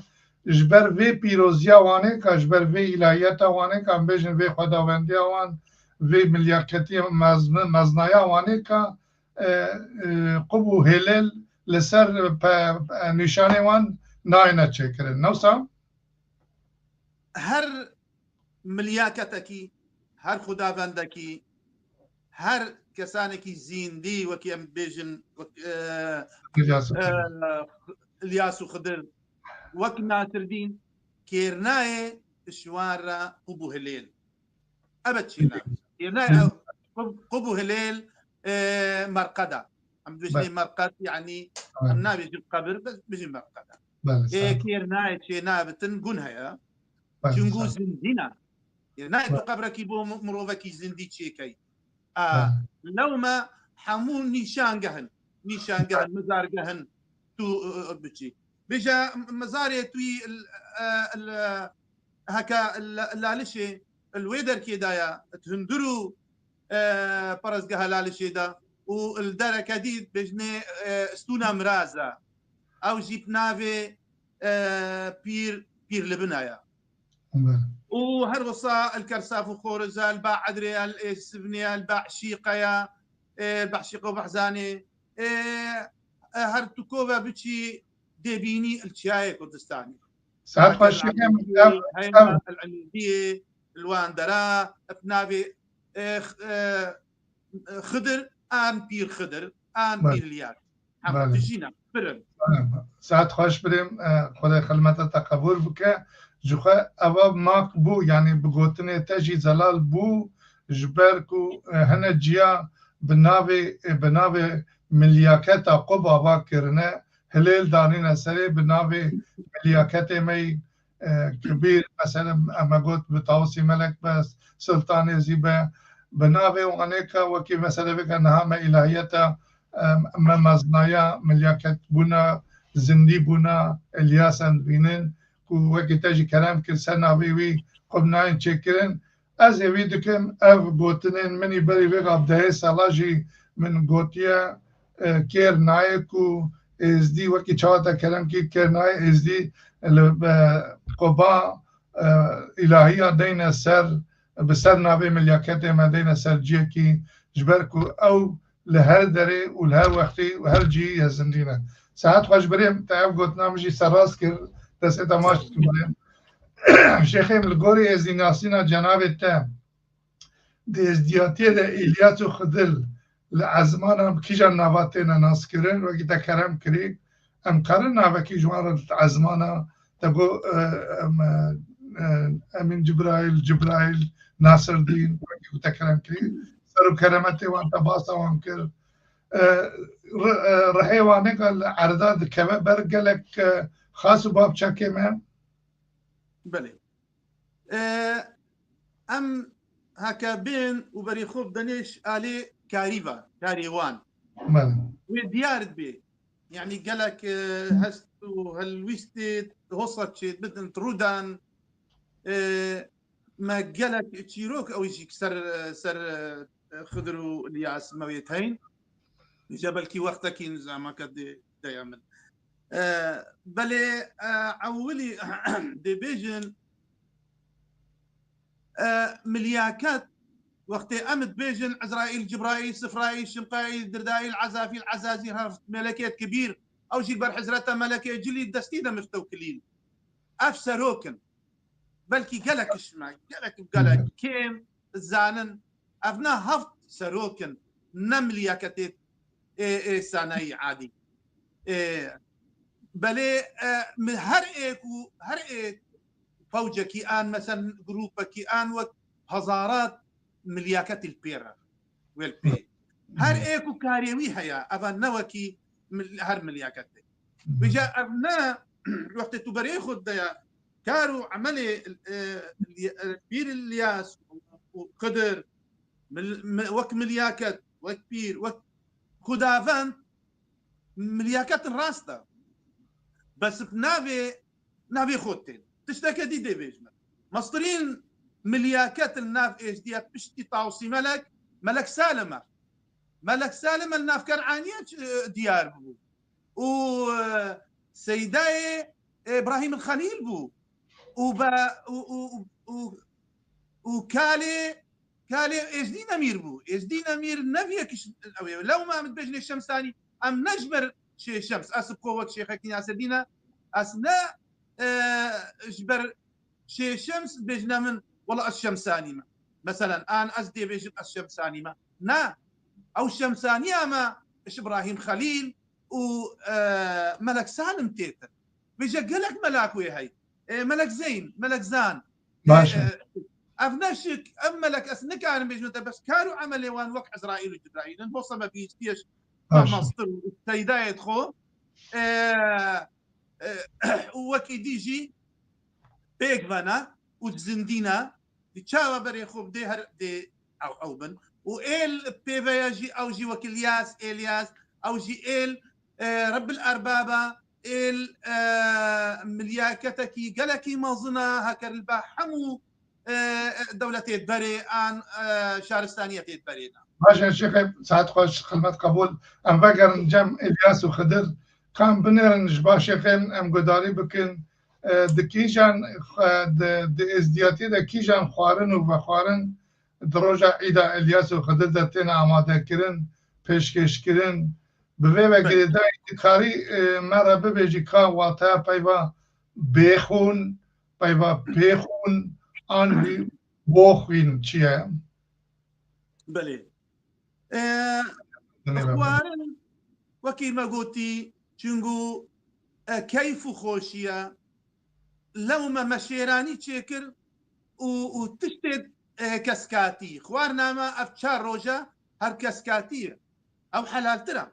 ji ber vê pîroziya Wanê ka, ji ber vê îlahiyeta Wanê ka, em bêjin vê xwedawendiya wan, vê milyaketiya mezn-, meznaya Wanê ka, e, e, qub û hêlêl li ser pe-, e, nîşanê wan nayêne çêkirin. Ne wisa? Her milyaketekî, her xwedavendekî, her kesanekî zîndî, wekî em bêjin, wek, e, Îlyas û e, Xidir. Îlyas û Xidir, wek Nasirdîn, kêrnayê ji wan re qub û hilêl. Ebed çênabe. Kêrnayê ew qub, qub û hilêl, e, merqeda. Em dibêjinê Belê. Merqed, yanî Belê. Em nabêjin qebir, bes bijin merqeda. Belê, Ê, sağ ol. Kêrnayê çênabitin gun heye. Belê, Çunku sağ ol. Zindî ne. Kêrnayê tu Belê. Qebrekî bo mi-, mirovekî zindî çêkey. A, Belê. Lewma hemû nîşangeh in. Nîşangeh in, mizargeh in. Tu, e, e, biçî. Bêje, m-, mizarê tu yî, l-, e, l-, heke l-, lalişê, li wê derkê de ye, di hundir û, e, perestgeha lalişê de û li dereke dî dibêjinê, e, stûna miraz e. Ew jî bi navê, e, pîr, pîr li bina ye. Belê. Û her wisa li Kersaf û Xoriz e, li ba Edrê ye, li Êsivnê ye, li ba Eşîqe ye, e, li ba Eşîqe û Behzanê, e, e, her tu kove biçî dê bînî li Çiyayê Kurdistanê. Saet xweş Şêxê, em, Elîdiyê, ev, heyna ev. El Elîdiyê, li wan dera, bi navê, e, x-, e, Xidir, an Pîr Xidir, an Belê. Pîr Liyar. Hema Belê. Dijî ne, pir in. Belê. Saet xweş birêm, e, Xwedê xilmeta te qebûl bike. Ji xwe eva mak bû, yanî bi gotinê te jî zelal bû, ji ber ku, e, hene ciya bi navê, e, bi navê milyaketa qub ava kirine, hilêl danîne serê bi navê milyaketê me yî, e, kibîr, mesela, em me got bi Tawusî Melek be, Siltanê zî be, bi navê Wanê ka wekî mesela vêka niha me îlahiyeta, e, me meznaya milyaketbûna, zindîbûna Elyas em dibînin ku wekî te jî kerem kir ser navê wî qub nayên çêkirin. Ez hêvî dikim, ev gotinên min î berî vê gav dehê sala jî min gotiye, e, kêr nayê ku Êzdî, wekî çawa te kerem kir, kêr nayê Êzdî li, e, Quba, e, îlahiya deyne ser, bi ser navê milyaketê me deyne ser ciyekî, ji ber ku ew li her derê û li her wextî û her cihî ye zindî ne. Saet xweş birêm, te ev gotina min jî serrast kir, destê te maç dikim birêm. Şêxê min, li gorî êzdînasîna cenabê te, di êzdiyatiyê de Îlyas û Xidir li ezmana bi kîjan nava têne naskirin? Wekî te kerem kirî, em karin navekî ji wan re di ezmana te got, e, em, e, e, Emîn Cibraîl, Cibraîl, Nasirdîn, wekî ku te kerem kirî, ser û keremetê wan te basa wan kir. E, ri-, e, rihê Wanê ka li erda dikeve ber gelek, e, xas û bab çekê me. Belê. E, em heke bên û berî xwe bidenê ji alê karî ve, karê wan. Belê. Wê diyar dibe. Yanî gelek, e, hest û helwîstê hosa çêdibin, rûdan, e, me gelek çîrok ew jî ser, ser, e, Xidir û Îlyas me wê teyn. Îca belkî wextekî nizameke dê, deya min. E, belê, e, ewilî dê bêjin, e, milyaket, wextê em dibêjin Ezraîl, Cibraîl, Sifraîl, Şimqaîl, Dirdaîl, Ezafîl, Ezazîl, heft melekêt kibîr, ew jî ber hezreta melekê cilî destî de miftewkilîn. Ev serok in. Belkî gelek ji me, gelek, gelek kêm zanin. Ev ne heft serok in, ne milyaketê, ê, ê sanayî adî. Ê, belê, e, mi her ê ku, her ê fewcekî an, mesela grûpekî an wek hezarat milyaketî li pê re, wê li pê. Her ê ku karê wî heye, eva ne wekî mil-, her milyaketê. Vêca ev ne wextê tu berê xwe de ya kar û emelê, e, e, Pîr Îlyas û Xidir, mil-, mi-, wek milyaket, wek pîr, wek xwedavend, milyaketin rast e. Bes bi navê, navê xwe tên. Tişteke dî dê bêjme. Mestirîn milyaket li nav êzdiya piştî Tawsî Melek, Melek Salim e. Melek Salim li nav Ken'aniye, e, diyar bû. Û, e, Seydayê Îbrahîm Xelîl bû. Û be, û, û, û, û, û kalê, kalê Êzdî Nemîr bû. Êzdî Nemîr ne viyekî ş-, ew ê. Lewma em dibêjinê Şemsanî, em ne ji ber Şêx Şems. Ez bi xwe wek Şêxekî Nasedîn e. Ez ne, e, ji ber Şêx Şems dibêjine min, wela ez Şemsanî me. Meselen, an ez dê bêjim ez Şemsanî me. Na, ew Şemsaniya me ji Îbrahîm Xelîl û, e, Melek Salim têtir. Vêca gelek melak wê hey. E, Melek Zeyn, Melek Zan. E, Baş e. e, ev ne şik, ev melek ez nikarim bêjim te, bes kar û emelê wan wek Ezraîl û Cibraîl in. Bo sebebî hîstiyeş Baş. Mastir û seydayê xwe. E, e, û wekî dî jî pêk vena û zindîna, di çawa berê xwe bidê her dê ew, ew bin. Û êl pêveya jî, ew jî wek Îlyas, Êlyas, ew jî êl, e, Rebbil Erbaba, êl, e, milyaketekî gelekî mezin e, heker li ba hemû, e, dewletê berê an, e, şaristaniyetê berê de. Baş e, Şêxê, saet xweş, xilmet qebûl. Em vegerin cem Îlyas û Xidir. Ka em binêrin ji ba Şêxên em guhdarî bikin. E, di kîjan, e, di, di êzdiyatiyê de kîjan xwarin û vexwarin di roja Îda Îlyas û Xidir de têne amadekirin, pêşkêşkirin? Bi vê ve Belê. Girêdayî dikarî, e, me re bibêjî ka wateya peyva bêxûn, peyva pêxûn an wî boxwîn çi ye? Belê. E, Dinê me xwarin, wekî me gotî, çungu, e, keyf û xweşiye, lewma me şêranî çêkir û, û tiştê, e, keskatî. Xwarina me ev çar roja her keskatî ye. Ew helaltir e.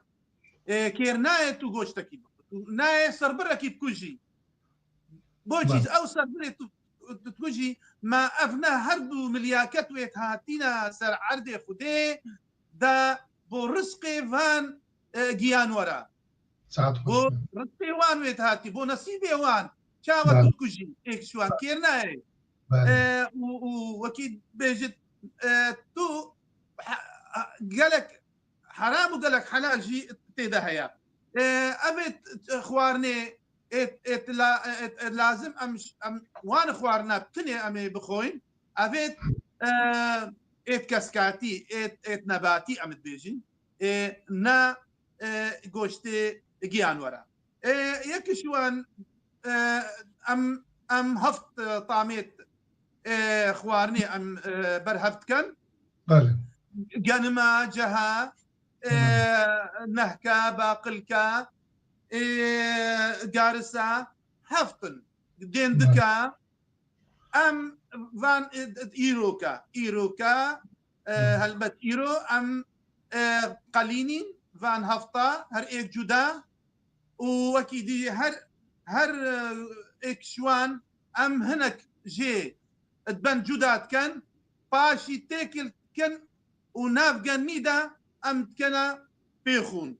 E, kêr nayê tu goştekî bixwe. Tu nayê serbirekî bikujî. Boçî Bes. Ew serbirê tu, tu dikujî, me ev ne her du milyaket wê hatîne ser erdê Xwedê de bo rizqê van, e, giyanwera. Saet xweş Bo be. Rizqê wan wê hatî, bo nesîbê wan. Çawa Bes. Tu dikujî, êk ji wan kêr nayê. Bes. E, û, û wekî bêjit, e, tu ha-, ha-, gelek heram û gelek helal jî tê de heye. E, ev ê t-, t-, xwarinê ê, ê t-, la-, ê, ê lazim em ş-, em wan xwarina tinê em ê bixwin. Ev ê, e, ê keskatî, ê, ê nebatî em dibêjin. E, ne, e, goştê giyanwera. E, yek ji wan, e, em, em heft, e, tamêt, e, xwarinê em, e, berhev dikin. Belê. Genima, ceha, e, Belê. Nehka, baqilka, e, garisa, heft in. Dêndika, Belê. Em van, e, îroka, îroka, e, Belê. Helbet îro em, e, qelînîn, van hefta, her êk cuda, û wekî dî her, her, e, êk ji wan em hinek jê diben cuda dikin, paşî têkil dikin û nav genmî de em dikene pêxûn.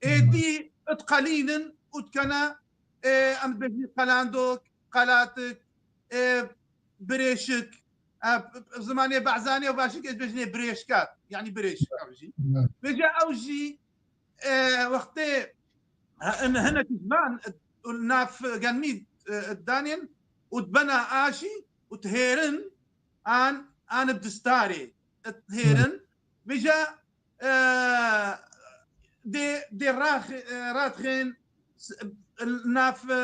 Êdî diqelînin û dikene, e, em dibêjin qelandok, qelatik, e, birêşik, e, zimanê Barzanî û Başik ez dibêjinê birêşkat, yanî birêşik ew jî. Belê. Vêca ew jî e, wextê, e, hin-, hinek ji van, e, nav genmî, e, danên û dibena aşî û dihêrin an, an bi distarê, e, dihêrin. Vêca, e, dê, dê rax-, e, radixên s-, nav, e,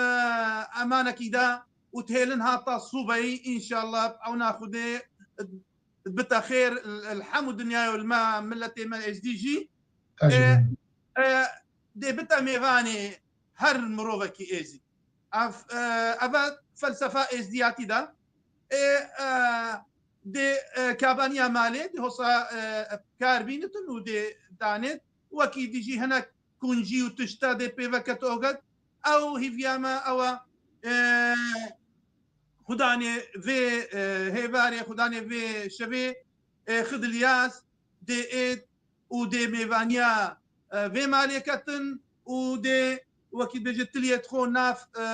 emanekî de û dihêlin hata subeyî, înşallah, ewna Xwedê, e, bite xêr li hemû dinyayê û li me miletê me êzdî jî. Teşekkür. E, e, dê bite mêvanê her mirovekî êzî. Ev, e, ev e felsefa êzdiyatî de. E, e, dê, e, kabaniya malê, dê hosa, e, kar bînitin û dê danêt. Wekî dî jî hinek kuncî û tişta dê pê veket oget. Ew hîviya me ew e, e, xudanê vê, e, hêvarê, xudanê vê şevê, e, Xid Îlyas dê êt û dê mêvaniya, e, vê malê ketin û dê wekî dibêje tiliyê xwe nav, e,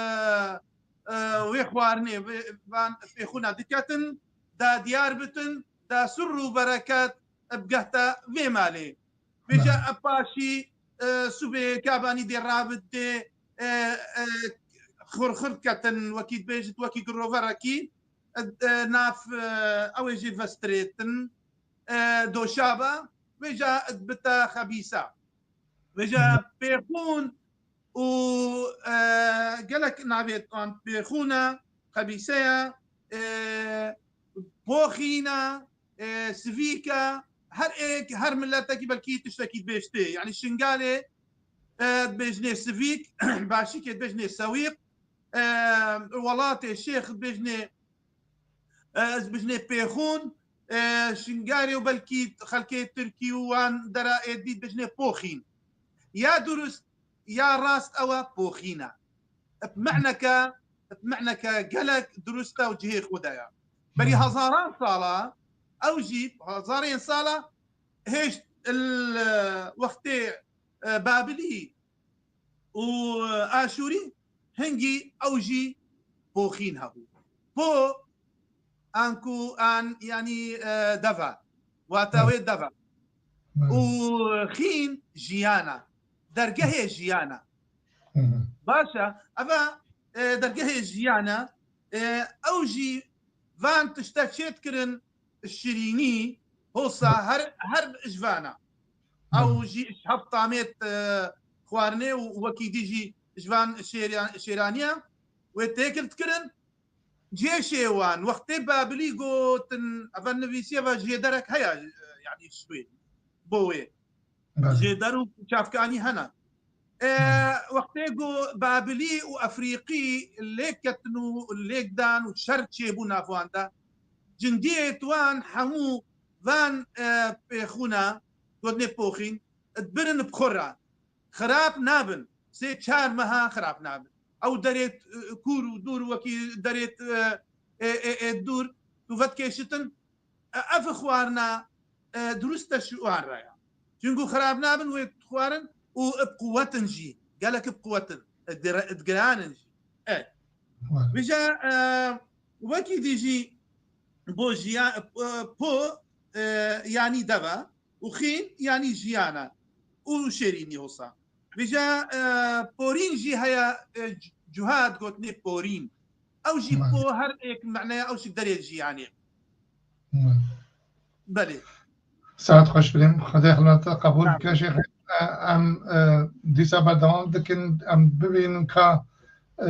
e, wê xwarinê, vê, van pêxûna diketin, da diyar bitin, da sirr û bereket bigehta vê malê. Vêca Belê. e paşî, e, subê kabanî dê rabit dê, e, e, xurxur ketin, wekî dibêjit, wekî giroverekî, e, e, nav, e, ew ê jî vestrêtin, e, doşaba, vêca dibite xebîsa. Vêca Belê. pêxûn û, e, gelek navê wan pêxûn e, xebîse ye, e, poxîn e, e, sivîk e, her êk, her miletekî belkî tiştekî dibêjtê. Yanî Şingalê, e, dibêjnê sivîk, Başîkê dibêjnê sewîq, e, welatê Şêx dibêjnê, e, ez dibêjnê pêxûn, e, Şingalê û belkî xelkê Tirkî û wan dera êdî dibêjnê poxîn. Ya durust, ya rast ew e poxîn e. Bi me'neke, bi me'neke gelek durust e û cihê xwe de ye. Berî Hmm. hezaran sala, ew jî hezarên sala hêşt il, e, wextê, e, Babilî û, e, Aşûrî hingî ew jî poxîn hebû. Po, an ku, an, yanî, e, deva. Wata Hı. wê deva. Hı. Û xîn jiyan e. Dergehê jiyan e. Hı hı. Baş e. Eva, e, dergehê jiyan e. E, ew jî van tişte çê dikirin şirînî, hosa Hı. her, her ji van e. Hı. Ew jî ji hev tamêt, e, xwarinê û wekî dî jî ji van şêriyan-, şêraniya wê têkil dikirin. Cêşê wan, wextê Babilî gotin, eva nivîsiye ve jêderek heye, e, yanî ji wê, bo wê. Belê. Jêder û çavkanî hene. E, Belê. wextê ku Babilî û Efrîqî lêk ketin û lêk dan û şer çêbû nav wan de, cindiyê wan hemû van, e, pêxûna, gotinê poxîn, dibirin bi xwe re. Xirab nabin. Sê çar meha xirab nabin. Ew derêt, e, kûr û dûr wekî derêt, e, e, e, e, dûr tu vedikêşitin, e, ev xwarina, e, durust e ji wan re ya. Çunku xirab nabin wê dixwarin û bi quwetin jî. Gelek bi quwetin. E, dire-, digiran in jî. Evet. Vîca, e, wekî dî jî bo jiya-, e, po, e, yanî deva û xîn yanî jiyan e û şêrînî hosa. Vîca, e, porîn jî heye, e, c-, cuha digotinê porîn. Ew jî Belê. po her êk me'neya ew jî derê jiyanê. Belê. Belê. Saet xweş birêm. Xwedê xilata qebûl Sağ ol. bike Şêx. E, em, e, dîsa berdewam dikin. Em bibînin ka, e,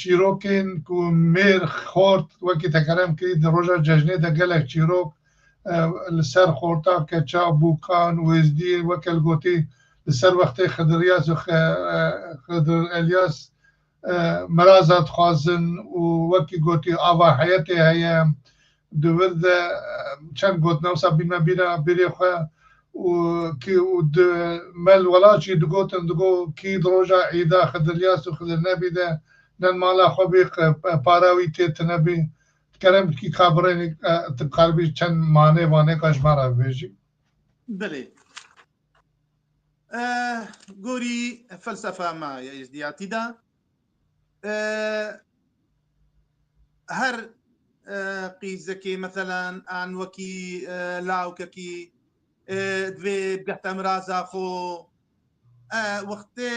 çîrokên ku mêr xort wekî te kerem kirî di roja cejnê de gelek çîrok, e, li ser xorta keça, bûkan, wêzdiyê, weke li gotî li ser wextê Xidir Îlyas û Xe-, e, Xidir Elyas, e, miraza dixwazin û wekî gotî ava heyetê heye. Di vir de, e, çend gotin wisa bîne bîra bîrê xwe û kî û di mel welat jî digotin, digo kî di roja îda Xidir Îlyas û Xidir Nebî de nen mala xwe bî, e, para wî tê tine bî. Kerem kî ka birênî, e, tu karibî çend manê vanê ka ji me re bibêjî. Belê. E, gorî felsefa me ya êzdiyatî de, e, her, e, qîzekê, meselen, an wekî, e, lawkekî, e, divê bigehte miraza xwe, e, wextê,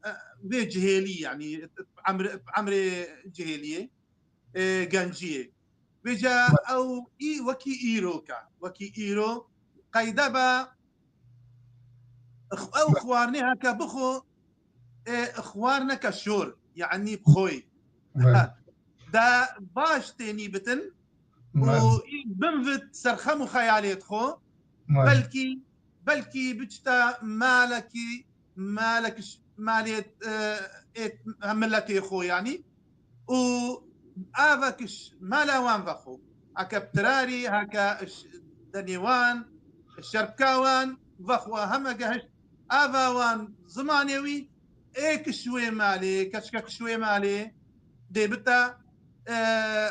e, vê cihêlî, yanî emr-, emrê cihêliyê, e, genciyê. Vêca ew î wekî îro ke, wekî îro qeyde be, ew xwarinê heke bixwe, e, xwarineke şor, yanî bi xwe. Belê. Da baş tênî bitin û Belê. î binvit ser xem û xeyalê xwe, Belê. belkî, belkî biçite malekî, malek ş-, malê, e, ê miletê xwe, yanî, û avek ş-, mala wan vexwe. Heke bi tirarî, heke ş-, denê wan, şerpka wan vexwe, heme gehişt ava wan zimanê wî, ê ki şiwê malê, keçkek şiwê malê dê bita, e,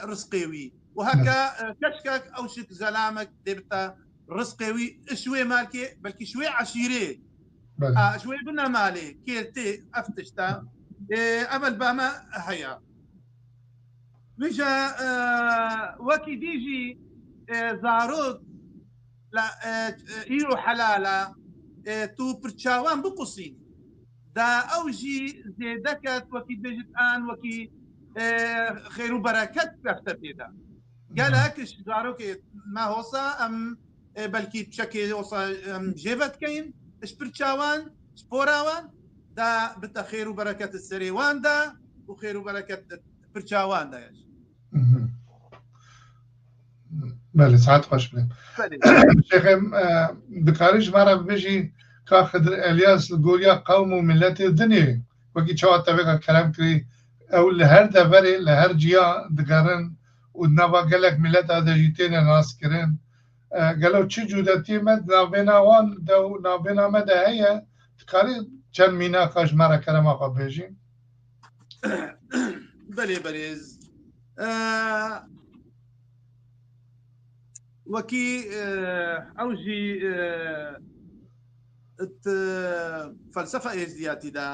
rizqê wî. Û heke, e, keçkek ew şik zelamek dê bita rizqê wî, şiwê malkê, belkî şiwê eşîrê. Belê. A, şiwê bina malê, kêltê, ev tişta, e, ev elbame heye. Vêca, e, wekî dî jî, e, zarok la, e, e, îro helal e, e, tu pirçawan biqusînî. Da ew jî zêde ket, wekî dibêjit an, wekî, e, xêr û bereket kefte pê de. Gelek ji zarokê me hosa em, e, belkî çekê hosa em jê vedikeyin, ji pirçawan, ji pora wan, da bite xêr û bereket serê wan de û xêr û bereket pirçawan de ye. Mhm. Belê, saet xweş be. Belê. Şêxê, e, dikarî ji me re bibêjî, ka Xidir Elyas li goriya qewm û miletê dinê, wekî çawa te vêga kerem kirî, ew li her deverê, li her ciya digerin û di nava gelek mileta de jî têne naskirin. E, gelo çi cudetiyê me di navbêna wan de û navbêna me de heye, dikarî çend mînaka ji me re kerema xwe bêjî? Belê berêz. E, wekî, e, ew jî, e, it, e, felsefa êzdiyatî de,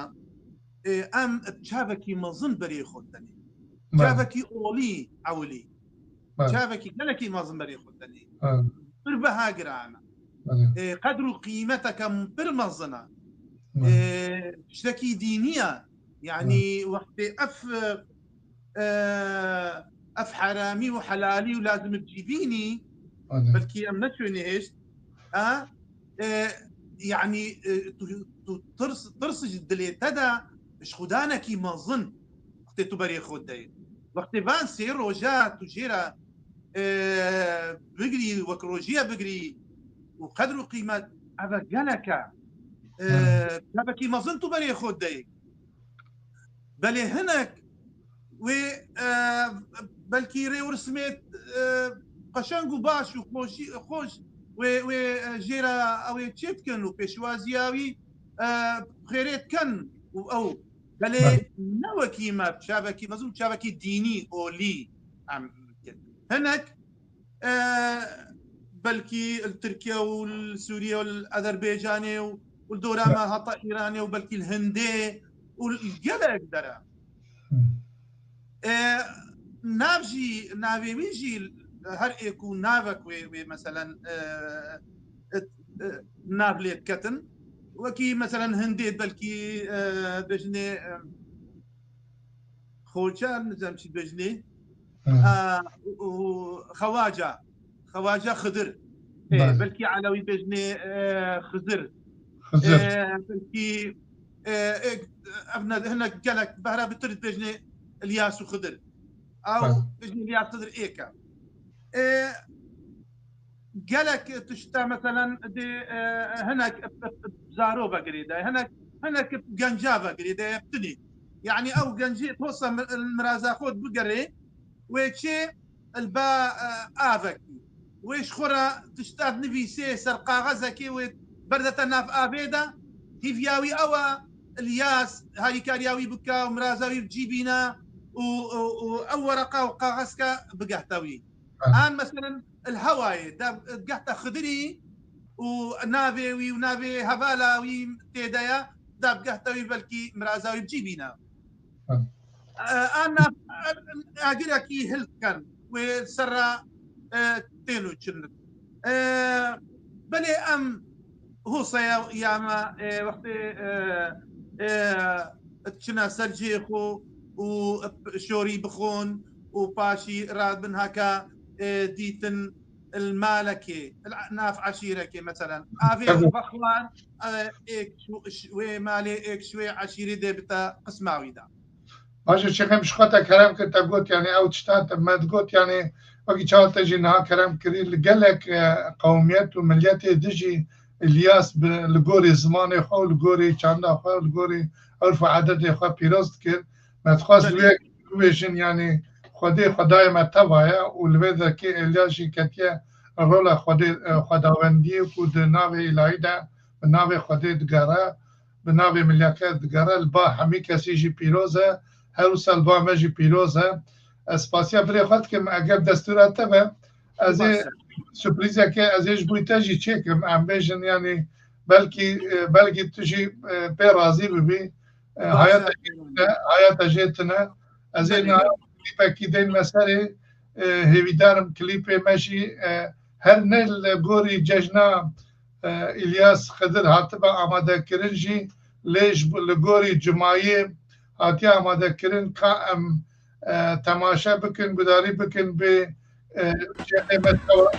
e, em bi çavekî mezin berê xwe tenê. Belê. Çavekî olî ewilî. Belê. Çavekî gelekî mezin berê xwe tenê. Belê. Pir beha giran e. Belê. E, qedr û qîmeteke pir mezin e. Belê. E, tiştekî dînî ye. Yani, belê, wextê ev, e, ev heramî û helalî û lazim bi cî bînî, belê, belkî em neçûnê hêşt, ha? E, yani, e, tu, tu tirs, tirs ji dilê te de, ji xudanekî mezin, wextê tu berê xwe deyê. Wextê van sê roja tu jê re, e, bigirî, wek rojiye bigirî û qedr û qîmet, ev e gelek e. E, belê, çavekî mezin tu berê xwe deyê. Belê hinek wê, e, belkî rê û rismê, e, qeşeng û baş û xweşî, xweş wê, wê, e, jê re ew ê çê dikin û pêşwaziya wî, e, xêrê dikin û ew. Belê, belê, ne wekî me, çavekî mezin, çavekî dînî, olî em dikin. Hinek e, belkî li Tirkiye û li Sûriye û li Azerbaycanê û, û li dora me heta Îranê û belkî li Hindê û li gelek dere. Hmm. E, nav jî, navê wî jî her ê ku navek wê, wê meselen, e, e, e, nav lê diketin. Wekî meselen Hindê belkî, e, bêjinê, e, Xoca, nizam çi bêjinê. Hı. A, û, û Xewaca. Xewaca Xidir. E, belê, belkî Elewî bêjinê, e, Xizir. Xizir. E, belkî, e, e, ev ne, hinek gelek behra bitir dibêjinê İlyas û Xidir. Ew, belê, bêjinê İlyas Xidir êk e. E, gelek tişta, meselen, dê, e, hinek ip, ip, ip zaro vegirê de, hinek, hinek ip genca vegirê de, ip tinî. Yani ew gencî tosa mi-, miraza xwe bigerê, wê çê li ba, e, avekî. Wê ji xwe re tişta nivîsê ser kaxezekê wê berdete nav avê de, hîviya wî ew e, İlyas harîkariya wî bike û miraza wî bi cî bîne û, û, û ew wereqa û kaxezke bigehte wî. An, meselen, li hewayê, de, gehta Xidirî û navê wî û navê hevala wî tê de ye, de gehta wî belkî miraza wî bi cî bîne. E, an nav, e, agirekî hildikin, wê ser re, e, tên û çin. E, belê em Hosaya ya me, e, wextê, e, e, çine ser cihê xwe û şorî bixwin û paşî radibin heke, e, dîtin li malekê, li nav eşîrekê, meselen. Avê, tabii, vexwar, e, êk ji, ji wê malê, êk ji wê eşîrê dê bite qisma wî de. Baş e, Şêxê, min ji xwe te kerem kir, te got, yani, ew tişta te me digot, yani, wekî çawa te jî niha kerem kirî, li gelek, e, qewmiyet û miletê dijî İlyas bi, li gorî zimanê xwe û li gorî çanda xwe û li gorî urf û adetê xwe pîroz dikir. Me dixwest, belê, wê bibêjin, yani, Xwedê Xwedayê me teva ye û li vê derkê İlyas jî ketiye rola Xwedê, e, xwedawendiyê ku di navê îlahî de bi navê Xwedê digere, bi navê mileke digere, li ba hemî kesî jî pîroz e, her wisa li ba me jî pîroz e. Ez spasiya birê xwe dikim, eger destûra te be, ez ê surprîzeke ez ê ji bo te jî çêkim, em bêjin, yanî belkî, e, belkî tu jî, e, pê razî bibî. E, hayata jê tune, hayata jê tune. Ez ê niha klîpekî deyme serê, e, hêvîdarim klîpê me jî, e, her ne li gorî cejna, e, Îlyas Xidir hatibe amadekirin jî, lê ji bo, li gorî cumayê hatiye amadekirin, ka em, e, temaşe bikin, gudarî bikin, bê, e, çêxê me çawa.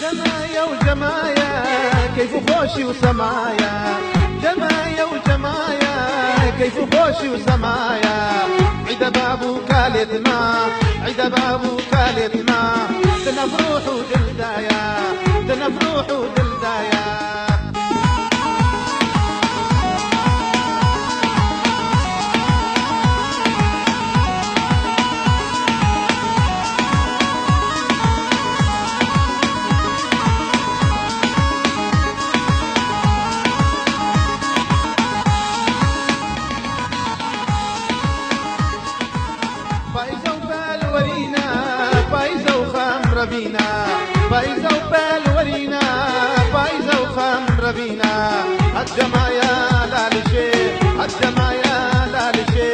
Cemaye û cemaye, keyf û xweşî û semaye. Cemaye û cemaye, keyf û xweşî û semaye. Îde bab û kalê dima, îde bab û kalê dima. Di nav ruh û dil de ye, di nav ruh û dil de ye. Payîza û pelwerîna, payîza û xem revîna. Payîza û pelwerîna, payîza û xem revîna. Hecemaye lalişê, hecemaye lalişê.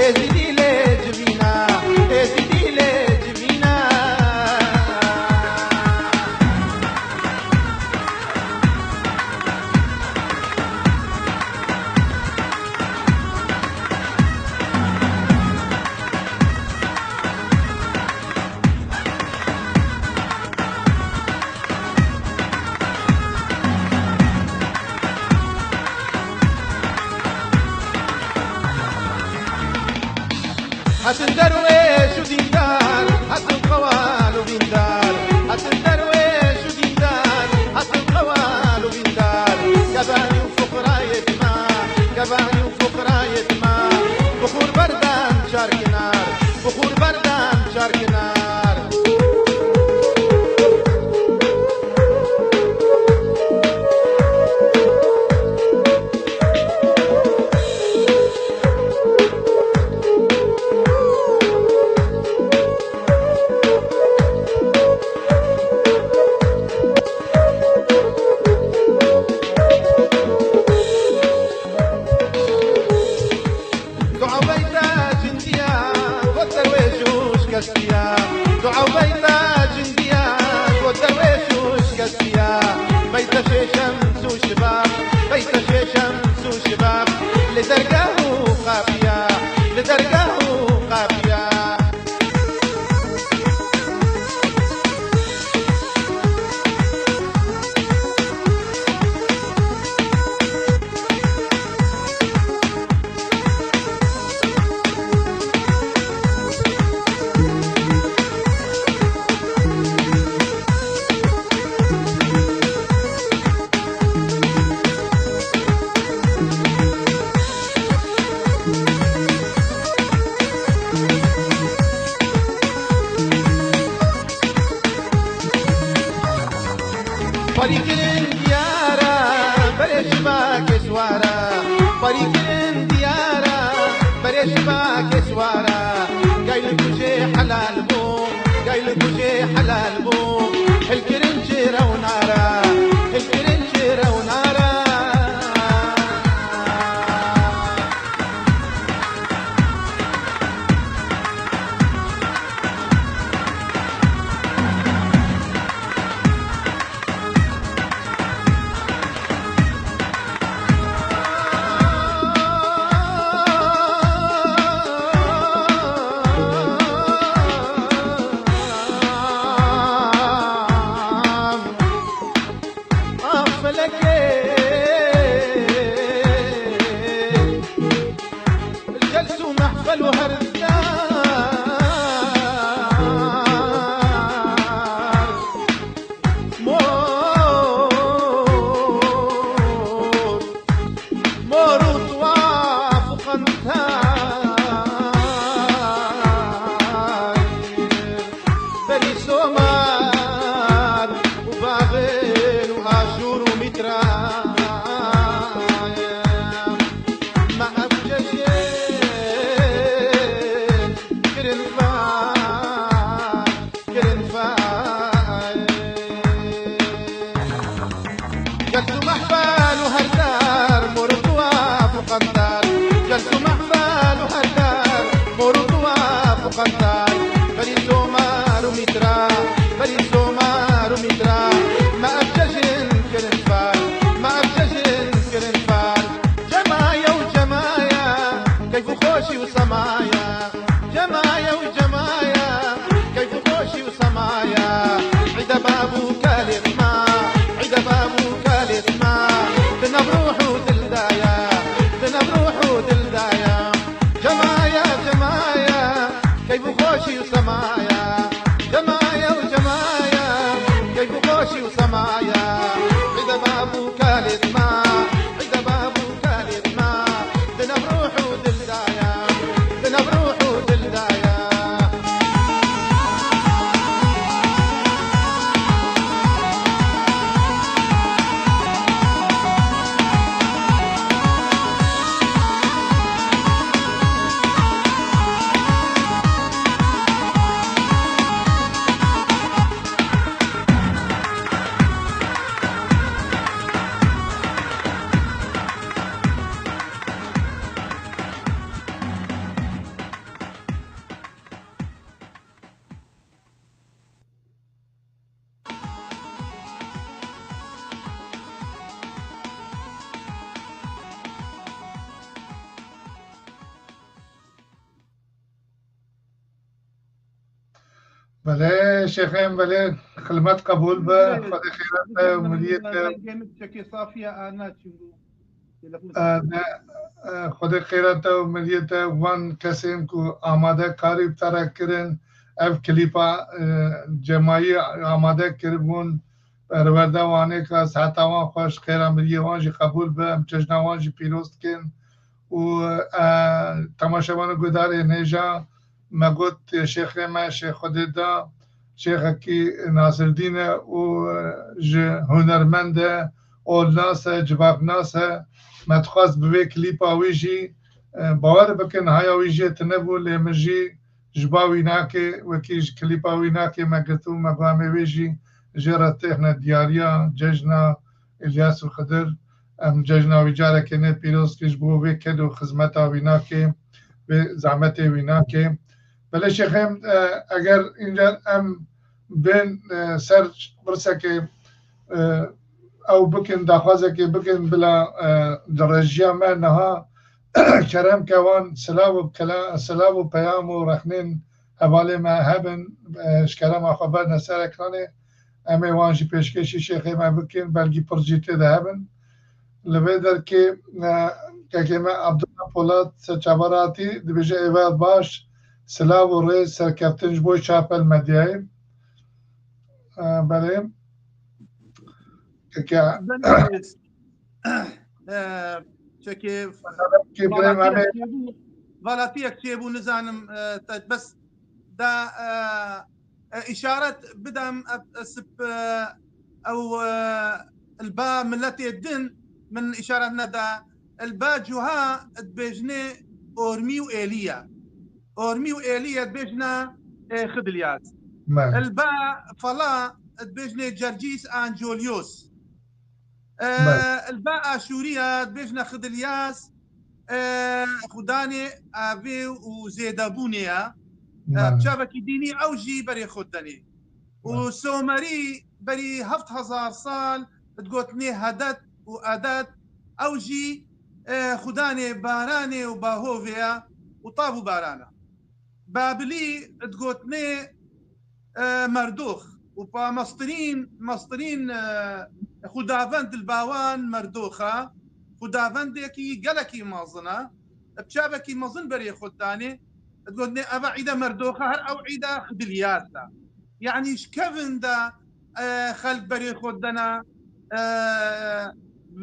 Êzîdî lê civîna, êzîdî lê civîna. Hatin derwêş û dîndar, hatin qewal û dîndar, hatin derwêş û dîndar, hatin qewal û dîndar. Kebanî û fuqrayê dima, kebanî û fuqrayê dima. Bixûr berdan çar kinar, bixûr berdan çar kinar. Dua beyta cindiya, got derwêş û şikestiya. Dua beyta cindiya, got derwêş û şikestiya. Beyta şê şems û şibab, beyta şê şems û şibab. Li dergah û qafiya, li dergah û qafiya. Parî kirin diyara, berê şibakê siwara. Parî kirin diyara, berê şibakê siwara. Gay li kujê helal bû, gay li kujê helal bû. Hilkirin çêre û nara, hilkirin çêre û nara. Mor, mor û tuwaf û qentar, berî Somar û Babel û Aşûr û Mîtray. Me ev cejn kirin far, kirin far. Cels û mehfel û her der, mor û tuwaf û qentar. Cels û mehfel û her der, mor û tuwaf û qentar. Berî Somar û Mîtra, berî Somar û Mîtra. Me ev cejn kirin far, me ev cejn kirin far. Cemaye û cemaye, keyf û xweşî û semaye. Cemaye û cemaye, keyf û xweşî û semaye. Îde bab û kalê me, îde bab û kalê me. Di nav ruh û dil de ye, di nav ruh û dil de ye. Cemaye, cemaye, keyf û xweşî û semaye. Cemaye û cemaye, keyf û xweşî û semaye. Îde bab û kalê me, îde bab û kalê me. Di nav ruh û dil de ye, di nav ruh û dil de ye. Belê, şêxê em, belê, xilmet qebûl be. Belê, Xwedê xêra te û miriyê te. Rengê min çekê safiya a naçin bû. E, ne, e, Xwedê xêra te û miriyê te, van kesên ku amade karî bi te re kirin, ev klîpa, e, cemayî amade kiribûn, perwerde wanê ka seheta wan xweş, xêra miriyê wan jî qebûl be, em cejna wan jî pîroz dikin. Û, e, temaşevan û guhdarên hêja, me got, şêxê me, Şêx Xwedê da, şêxekî Nasirdîn e û, e, ji hunermend e, olnas e, civaknas e. Me dixwest bi vê klîpa wî jî, e, bawer bikin, haya wî jê tune bû, lê min jî ji ba wînakê, wekî ji klîpa wînakê me girtibû, me got, em ê wê jî jê re têxine diyariya cejna Îlyas û Xidir. Em cejna wî carekê nê pîroz kir ji bo vê ked û xizmeta wînakê, vê zehmetê wînakê. Belê şêxê, e, eger încar em bên, e, ser pirsekê, e, ew bikin, daxwazekê bikin, bila, e, di rejiya me niha kerem ke wan silav û kela-, silav û peyam û rexnên hevalê me hebin, e, ji kerema xwe berne ser ekranê. Em ê wan jî pêşkêşî şêxê me bikin, belkî pir jî tê de hebin. Li vê derkê, e, kekê me Abdullah Polat ser çavan hatî, dibêje, êvar baş, silav û rêz, serkeftin ji bo Çapel Medyayê. E, belê. Keke. Belê. E, çekê Kê birê me valatiyek bê. Çêbû, valatiyek çêbû, nizanim, e, te bes da, e, e, îşaret bidem, e, e, sip, e, ew, e, li ba miletê din min îşaret neda. Li ba cuha dibêjinê Ormî û Êliye. Ormî û Êliye dibêjine, e, Xidilyas. Belê. Li ba Fala dibêjinê Cercîs Ancolyos. E, Belê. Li ba Aşûriya dibêjine Xidilyas, e, xudanê avê û zêdebûnê ye. E, Belê. Bi çavekî dînî ew jî berê xwe denê. Û Belê. Somerî berî heft hezar sal digotinê Hedet û Edet, ew jî, e, xudanê baranê û bahovê ye û tav û baran e. Babilî digotinê, e, Merdox û pa mestirîn, mestirîn, e, xudavend li ba wan Merdox e. Xudavendekî gelekî mezin e. Bi çavekî mezin berê xwe danê. Digotinê eva îda Merdox e, her ew îda Xidilyas e. Yanî ji kevin de, e, xelk berê xwe didene, e,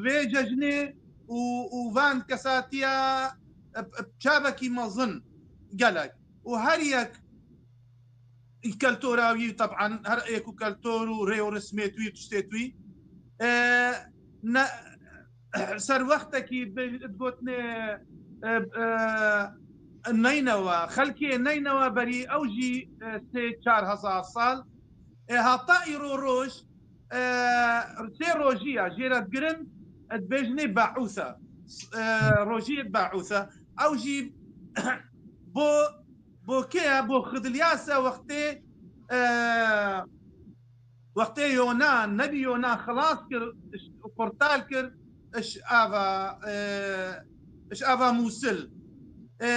vê cejnê û, û van kesatiya, e, e, çavekî mezin gelek. Û her yek keltora wî, teban her êk û keltor û rê û rismêt wî, tiştêt wî, e, ne, ser wextekî bi, digotinê, e, e, Neynewa, xelkê Neynewa berî ew jî, e, sê çar hezar sal, e, hata îro roj, e, sê rojî ya jê re digirin, e, dibêjinê Beûse. E, rojiyê Beûse. Ew jî bo, bo kê ye? Bo Xidiliyas e, wextê, e, wextê Yonan, nebî Yonan xilas kir, ş-, qurtal kir, iş ava, e, iş ava Mûsil. E,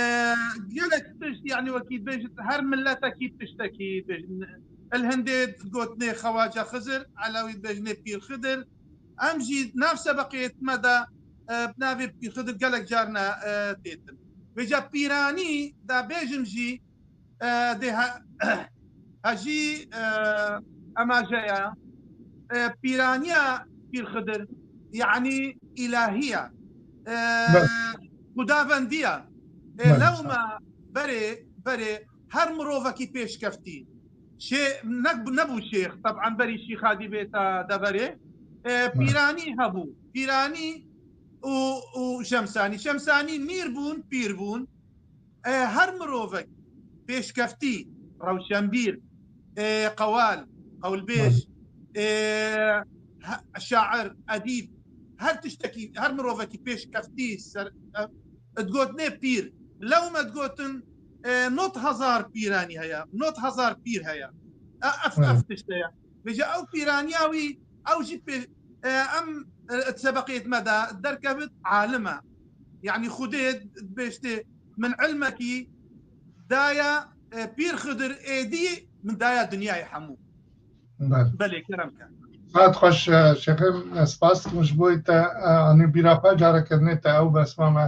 gelek tişt, yani wekî dibêjit, her miletekî tiştekî dibêjin. El hindê gotinê Xewace Xizir, Elewî dibêjinê Pîr Xidir. Em jî nav sebeqê me de, e, bi navê Pîr Xidir gelek carine, e, têtin. Vêca pîranî da bêjim jî, e, dê he-, hejî, e, emaje ya, e, pîraniya Pîr Xidir, yanî îlahiya, e, Bes. xudavendiya. E, Bes. lewma berê, berê her mirovekî pêşkeftî. Şê-, ne, nebû şêx, teban berî şîxa dî bêta deverê. E, Bes. pîranî hebû. Pîranî û, û Şemsanî. Şemsanî mîr bûn, pîr bûn. E, her mirovek pêşkeftî, rewşenbîr, e, qewal, qewlbêj, e, he-, şair, edîb, her tiştekî, her mirovekî pêşkeftî ser, e, digotinê pîr. Lew me digotin, e, nod hezar pîranî heye, nod hezar pîr heye. E, ev, Evet. ev tişt heye. Vêca ew pîraniya wî, ew jî pê-, e, em, e, di sebeqê me de derkevit alim e. Yanî Xwedê dibêjtê, min ilmekî daya, e, Pîr Xidir, êdî min daya dinyayê hemû. Belê. Belê, kerem ke. Saet xweş, e, Şêxê, e, spas dikim ji bo te, e, anî bîra xwe, carekirinê te ew besma me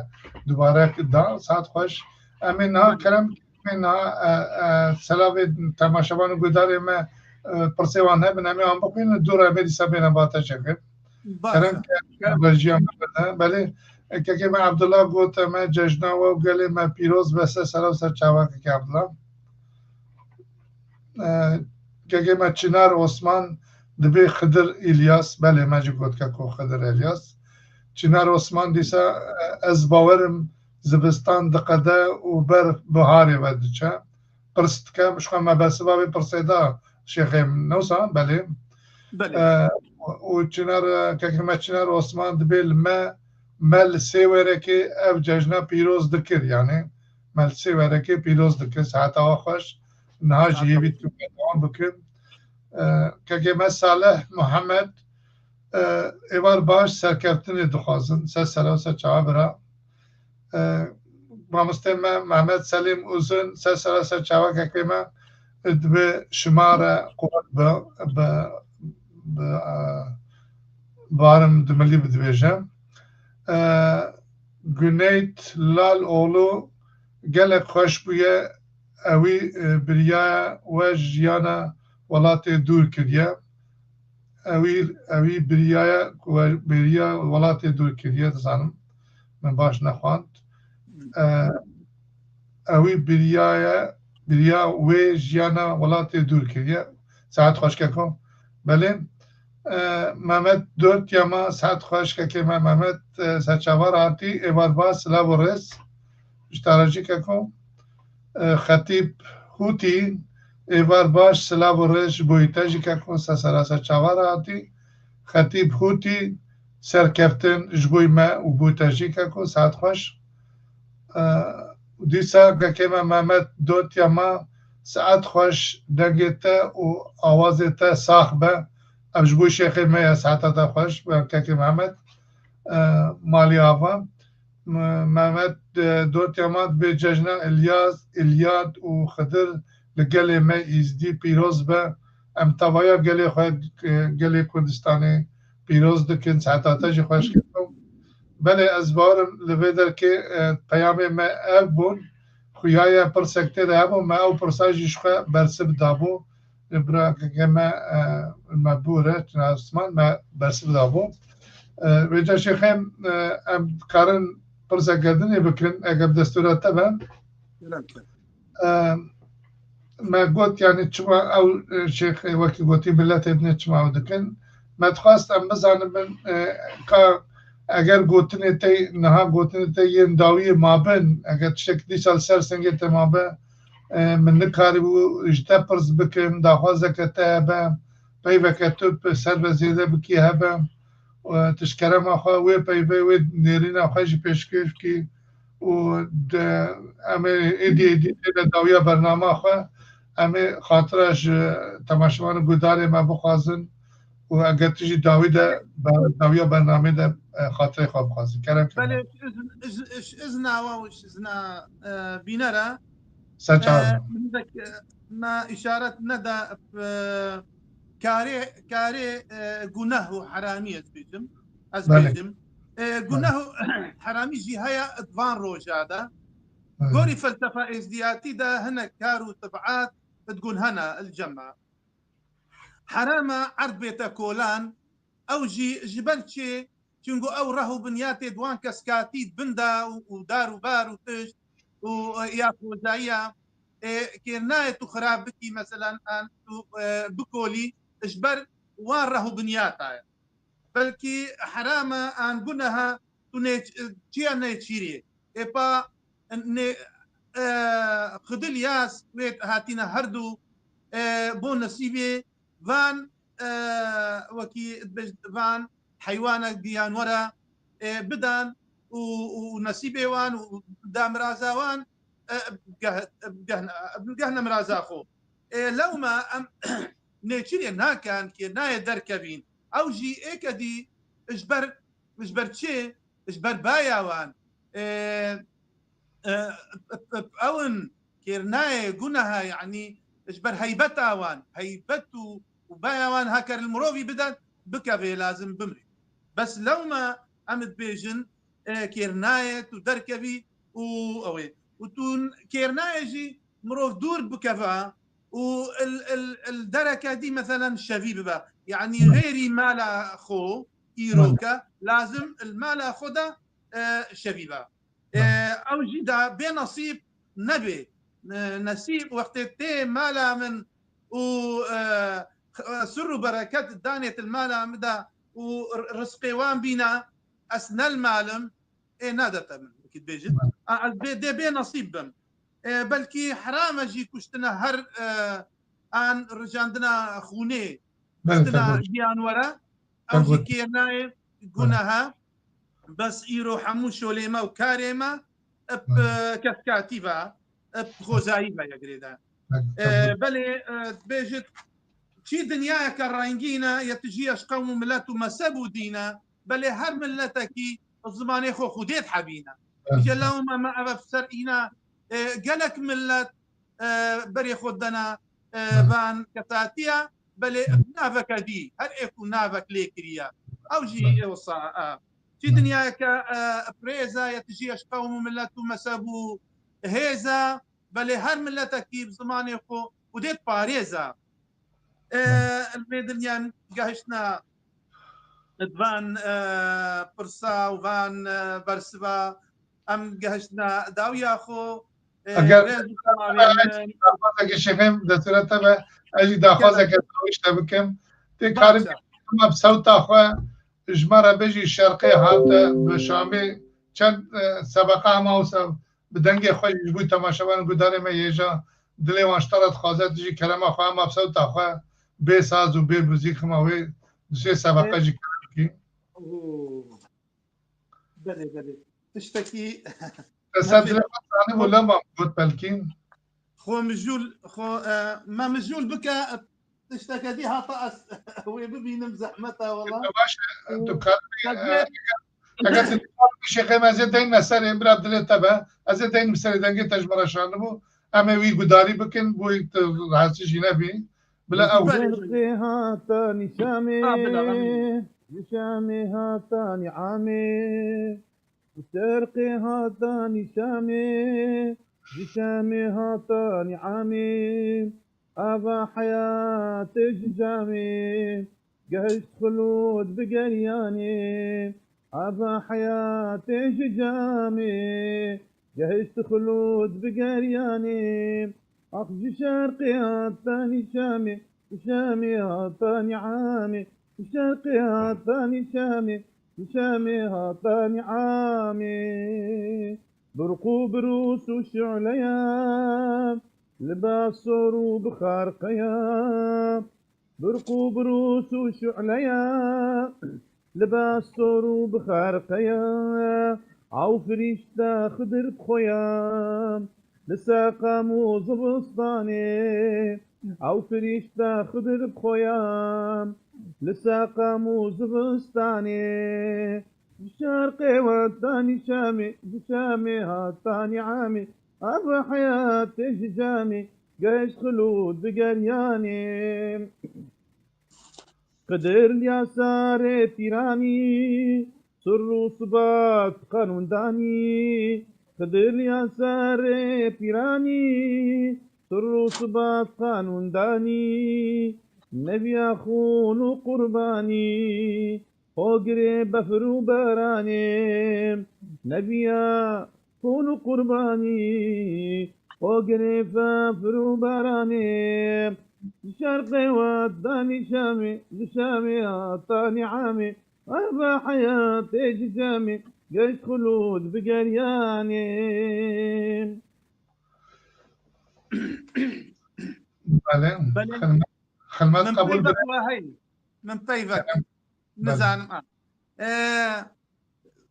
dubare da. Saet xweş. Em ê niha Belê. kerem, em ê niha, e, e, selavê temaşevan û guhdarê me, e, pirsê wan hebin, em ê wan bixwînin, dû re em ê dîsa bêne ba te Şêxê. Baş Kerem e. ke Kerem. rejiya me bide. Belê, e, kekê me Abdullah got, em e cejna we û gelê me pîroz be, ser sera û ser çavan kekê Abdullah. E, kekê me Çinar Osman dibê Xidir Îlyas, belê, me jî got keko Xidir Îlyas. Çinar Osman dîsa, e, ez bawerim zivistan diqede û ber biharê ve diçe. Pirs dikem, ji xwe me bersiva vê pirsê da Şêxê min, ne wisa? Belê. Belê. E, û Çinar, e, kekê me Çinar Osman dibê li me, me li Sêwerekê ev cejna pîroz dikir, yanî me li Sêwerekê pîroz dikir, saeta we xweş. Niha jî Saeta hêvî dikim me dewam bikim. E, kekê me Salih Muhammed, e, êvar baş, serkeftinê dixwazin, ser sera ser çawa bira. E, mamostê me Mehmet Selîm Uzun, ser sera ser çawa kekê me, e, dibê şima re quwet bi, bi, bi, e, barim dimilî bidibêje. E, Guneyt Laloğlu gelek xweş bûye, ewî, e, biriya we jiyana welatê dûr kiriye. Ewî, ewî biriyaye ku we bêriya welatê dûr kiriye, dizanim. Min baş nexwand. E, ewî biriyaye, biriya wê jiyana welatê dûr kiriye. Saet xweş keko. Belê. E, Mehmet Dotya ma, saet xweş kekê me Mehmet, e, serçava re hatî, êvar ba, silav û rêz. Ji te re jî keko. E, Xetîb Hûtî, êvar baş, silav û rêz ji bo te jî keko, ser sera ser çava re hatî. Xetîb Hûtî, serkeftin ji bo me û bo te jî keko, saet xweş. E, dîsa kekê me Mehmet Dotya ma, saet xweş, dengê te û awazê te sax be. Ev ji bo Şêxê me ye, saeta te xweş, kekê Mehmet, e, malî ava. M-, Mehmet, e, Dotya ma dibê cejna Îlyas, Îlyad û Xidir li gelê me Îzdî pîroz be. Em tevaya gelê xwe, e, gelê Kurdistanê pîroz dikin. Saeta te jî xweş keko. Belê, ez bawerim li vê derkê, e, peyamê me ev bûn. Xuya ye pirsek tê de hebû, me ew pirsa jî ji xwe bersiv dabû. Bira keke me, e, me bûre, çina ziman me bersiv dabû. E, vêca şêxê, e, em dikarin pirseke dinê bikin, eger destûra te be. Kerem ke. E, me got, yani, çima ew, e, şêxê wekî gotî miletê dinê çima ew dikin? Me dixwest em bizanibin, e, ka eger gotinê te, niha gotinê te yên dawiyê mabin, eger tiştek dîsa li ser singê te mabe, e, min nikaribû ji te pirs bikim, daxwazeke te hebe, peyveke tu bi ser ve zêde bikî hebe, e, tu ji kerema xwe wê peyvê, wê nêrîna xwe jî pêşkêş bikî û de, em ê êdî êdî tê de dawiya bernama xwe, em ê xatira ji temaşevan û guhdarê me bixwazin û eger tu jî dawî de ber-, dawiya bernamê de, e, xatirê xwe bixwazin. Kerem ke. Belê, ji izn-, ji, ji izna we û ji izna, e, bînera, ser çawa, e, hindek, e, me îşaret neda, e, karê, karê, e, guneh û heramî ez bêjim. Ez, belê, bêjim. E, guneh û heramî jî heye di van roja de. Belê. Gorî felsefa êzdiyatî de hinek kar û tib'at di gun hene li cem me. Herama erd bête kolan, ew jî ji ber çi? Çunku ew reh û binyatê di wan keskatî di bin de û, û dar û bar û tişt û, e, ya xwezayiya, e, kêr nayê tu xirab bikî, meselan, an tu, e, bikolî, ji ber wan reh û binyata ye. Belkî herama an guneha tu nê-, çiya nêçîrî. Ê pa nê-, e, Xidil Yas wê hatîne herdu, e, bo nesîbê van, e, wekî dibêj-, van heywana giyanwera, e, bidan û, û nesîbê wan û damiraza wan, e, bigeh-, bigehne, bigehne miraza xwe. E, lewma em nêçîrê nakin kê nayê derkevîn. Ew jî êke dî ji ber, ji ber çi? Ji ber baya wan. E, e, ew in kêr nayê guneha, yanî ji ber heybeta wan, heybet û, û baya wan heker li mirovî bidet, bikevê lazim bimrî. Bes lewma em dibêjin, e, kêr nayê tu derkevî û ew ê. Û tu kêr nayê jî mirov dûr bikeve û il, il, il dereke dî, meselen, şevî bibe. Yanî, belê, xêrî mala xwe îroke, belê, lazim il mala xwe de, e, şevî be. E, belê, ew jî de bê nesîb nebê. E, nesîb wextê tê mala min û, e, sir û bereket danê til mala min de û r-, rizqê wan bîne, ez ne li mal im, ê nadete min, wekî dibêjin. A, ez bê, dê bê nesîb bim. E, belkî herame jî kuştina her, e, an rijandina xûnê, belê, kuştina, te got, giyanwere, te ew jî got, kêr nayê, belê, guneha. Bes îro hemû şolê me û karê me, ep, belê, e, keskatî ve, ep xwezayî ve ye girêde. Belê, e, te got, belê, e, dibêjit, çi dinyayeke rengîn e, ye tu jî ji qewm û milet û mezheb û dîn e, belê her miletekî zimanê xwe xwedê dihebîne. Belê. Îje lewma me ev ser îna, e, gelek milet, e, berê xwe dene, e, belê, van kesatiya, belê, belê, naveke dî, her ê ku navek lê kiriye. Ew jî, belê, ê wisa, e, çi, belê, dinyayeke, e, pirêz e, ye tu jî ji qewm û milet û mezheb û hêz e, belê her miletekî bi zimanê xwe û dê diparêze. E, belê, em vê dinya em gehiştine di van, e, pirsa û van, e, bersiva, em gehiştine dawiya xwe, e, eger rêz û temamê min. Daxwazeke şêxê, destûra te be, ez jî daxwazeke dawî ji te bikim. Tê karî, baş e, bikî, bi sewta xwe ji me re bêjî, şerqê hate, bi şamê çend, e, sebeqa hema wisa bi dengê xwe jî ji bo temaşevan û guhdarê me hêja, dilê wan ji te re dixwaze, tu jî kerema xwe hema bi sewta xwe, bê saz û bê muzîk hema wê du sê sebeqe jî kerem bikî. Oo. Belê, belê. Tiştekî. Te ser dilê xwe zanîbû, lema got belkî. Xwe mijûl, xwe, e, me mijûl bike, tişteke dî hata ez wê bibînim, zehmet e wela. Baş e, û tu karibî, e, eger, eger tu karibî şêxê me, ez ê deynim serê, bira dilê te be, ez ê deynim serê, dengê te ji me re şanibû, em ê wî gudarî bikin, bo tu rahatsız jî nebî. Bila ew. Belê, belê. Şerqê hata nîşamê, ha, bila, belê, nîşamê hata nîamê. Şerqê hata nîşamê, nîşamê hata nîamê. Ava heyatê ji camê, gehişt xilûd bi geryanê. Ava heyatê ji camê, gehişt xilûd bi geryanê. Ax ji şerqê hat tanî şamê, ji şamê hat tanî amê. Ji şerqê hat tanî şamê, ji şamê hat tanî amê. Burq û birûs û şuleya, libas sor û bixarqeya. Burq û birûs û şuleya, libas sor û bixarqeya. Ew firîşta Xidir bi xwe ya, li seqam û zivistanê. Ew firîşta Xidir bi xwe ya, li seqam û zivistanê. Ji şerqê hat tanî şamê, ji şamê hat tanî amê. Ava heyatê ji camê, gehişt xilûd bi geryanê. Qidir liya serê pîranî, sir û sibat qanûn danî. Qidir liya serê pîranî, sir û sibat qanûn danî. Neviya xûn û qurbanî, hogirê befir û beranê. Neviya xûn û qurbanî, hogirê befir û beranê. Ji şerqê hat tanî şamê, ji şamê hat tanî amê. Ava heyatê ji camê, gehişt xilûd bi geryanê. Belê. Belê. Xilmet, xilmet Min qebûl peyvek bike. Wa heyî. Min peyvek. Belê. Nizanim a. E,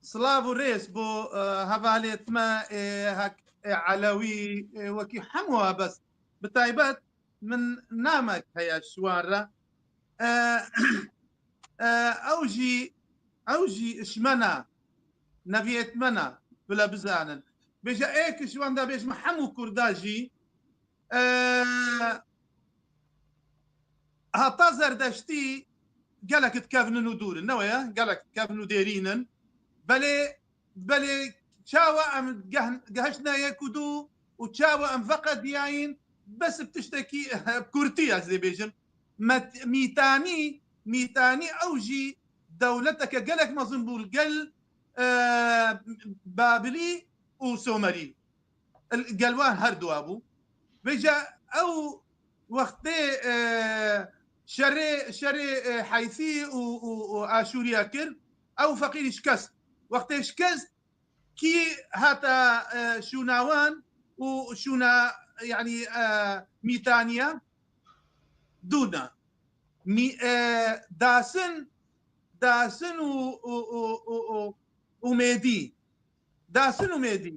silav û rêz bo, e, hevalêt me, e, hek, e, Elewî, e, wekî hemû a bes. Bi taybet min namek heye ji wan re. E, e, ew jî, ew jî ji me ne, neviyêt me ne, bila bizanin. Bêje ê ki ji wan de bêjme hemû Kurda jî, e, hata Zerdeştî gelek dikevnin û dûr in. Ne weye? Gelek dikevin û dêrîn in. Belê, belê çawa em geh-, gehiştine yek û du û çawa em veqediyayîn, bes bi tiştekî, bi kurtî ez dê bêjim. Met-, Mîtanî, Mîtanî ew jî dewleteke gelek mezin bû li gel, e, Babilî û Somerî. El-, gel wan her dua bû. Vêca ew wextê, e, şerê, şerê, e, Heyfî û, û, û Aşûriya kir, ew feqîrî şikest. Wextê şikest, kî hata, e, şûna wan û şûna, yanî, e, Mîtaniya? Dûna. Mî-, e, Dasin, Dasin û, û, û, û, û, û Mêdî. Dasin û Mêdî.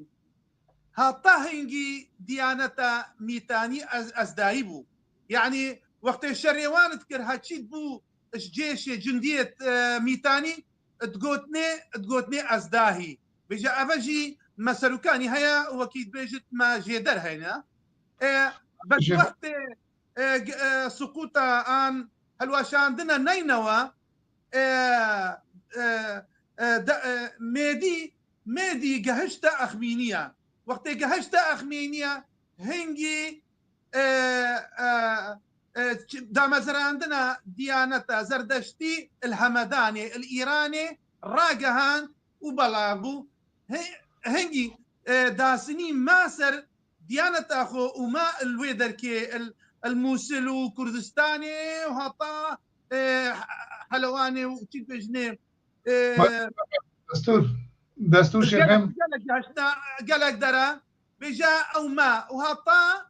Hata hingî diyaneta Mîtanî ez-, ezdayî bû. Yanî wextê şerê wan dikir, heçî bû ji cêşê cindiyê, e, Mîtanî, digotnê, digotnê ezdahî. Bêje eve jî me serûkanî heye, wekî dibêjit me jêder heyne. E, bes Jê- wextê, e, g-, e, suqûta an hilweşandine neynewe, e, e, e, de, e, Mêdî, Mêdî gehişte Exmîniya. Wextê gehişte Exmîniya, hingî, e, e, e, ç-, damezrandina diyaneta Zerdeştî il Hemedanê, il Îranê ragehand û belav bû. Hi-, hingî, e, Dasinî ma ser diyaneta xwe û ma li wê derkê, il, il Mûsil û Kurdistanê û heta, e, Helewanê û çi dibêjinê, e, Destûr, destûr gelek, şêxem. Gelek gehişta, gelek dera, bêje ew ma û heta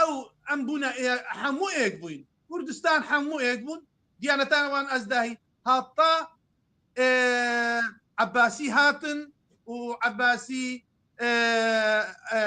ew em bûne ê-, hemû êk bûyn. Kurdistan hemû êk bûn. Diyaneta wan ezdahî. Heta, e, Ebbasî hatin û Ebbasî, e, e,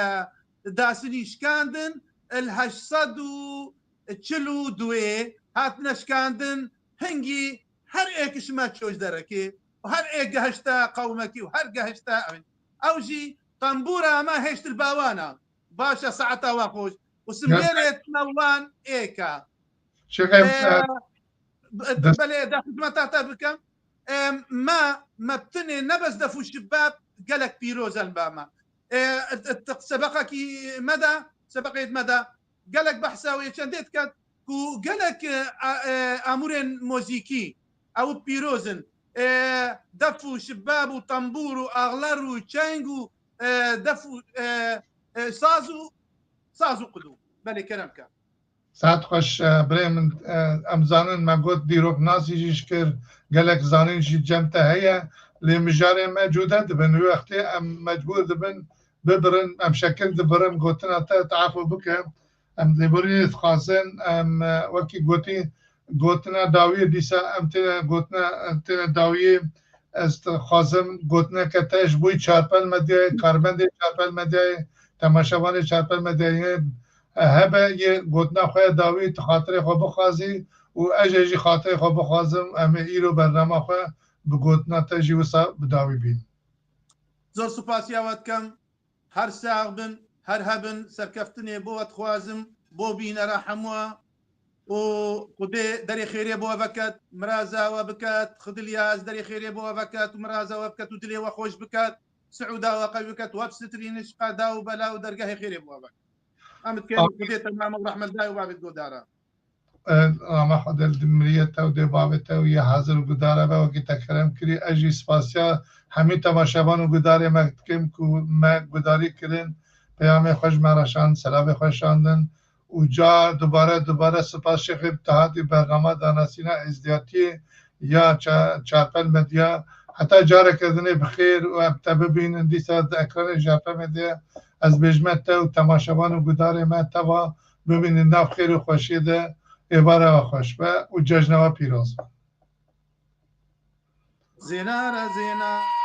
Dasinî şikandin. Li heşt sed û çil û duê hatine şikandin. Hingî her êk ji me çû ji derekê û her êk gehişte qewmekî û her gehişte ew. Ew jî tembûra me hêşt li bawana. Baş e, saeta we xweş. Û simbêlê me wan êk e. Şêxê, e, e, b-, dest- belê, de xizmeta te bikim. E, me, me bi tinê ne bes def û şibab gelek pîroz e li ba me. E, t-, t-, sebeqekî me de, sebeqê me de Gelek behsa wê çendê diket ku gelek, e, a-, e, amûrên muzîkî ew pîroz in. E, def û şibab û tembûr û axler û çeng û, e, def û, e, e, saz û, saz û qidû. Belê, kerem ke. Saet xweş, e, birê min, e, em zanin me got dîroknasî jî ji kir, gelek zanîn jî cem te heye, lê mijarê me cude dibin. Wî wextê em mecbûr dibin bibirin, em şekil dibirin gotina te, te efû bike. Em lêborînê dixwazin, em, e, wekî gotî, gotina dawiyê dîsa em têne gotina, em têne dawiyê. Ez dixwazim gotineke te ji bo Çarpel Medyayê, karmendê Çarpel Medyayê, temaşevanê Çarpel Medyayê hebe yê gotina xwe ya dawî tu xatirê xwe bixwazî û ez ê jî xatirê xwe bixwazim. Em ê îro bernama xwe bi gotina te jî wisa bi dawî bîn. Zor spasiya we dikim. Her sax bin, her hebin, serkeftinê bo we dixwazim, bo bînera hemû û Xwedê derê xêrê bo we veket, miraza we biket, Xwedê ya ez derê xêrê bo we veket û miraza we biket û dilê we xweş biket. Siûda we qew biket, we bisitirînin ji qeda û bela û dergehê xêrê bo we veket. Em dikin Xwedê temam û rehmet dayê û bavê godara. E, rama Xwedê li miriyê te û dê bavê te û yê hazir û gudare be wekî te kerem kirî. Ez jî spasiya hemî temaşevan û gudarê me dikim ku me gudarî kirin, peyamê xwe ji me re şand, selavê xwe şandin û ca dubare dubare spas Şêxê bi te hatî bernama danasîna êzdiyatiyê ya Ça-, Çarpel Medya. Heta careke dinê bi xêr û em te bibînin dîsa di ekranê Çarpel Medya. Ez bêjime te û temaşevan û gudarê me teva bimînin nav xêr û xweşiyê de, êvara we xweş be û cejna we pîroz be. Zêna re zêna.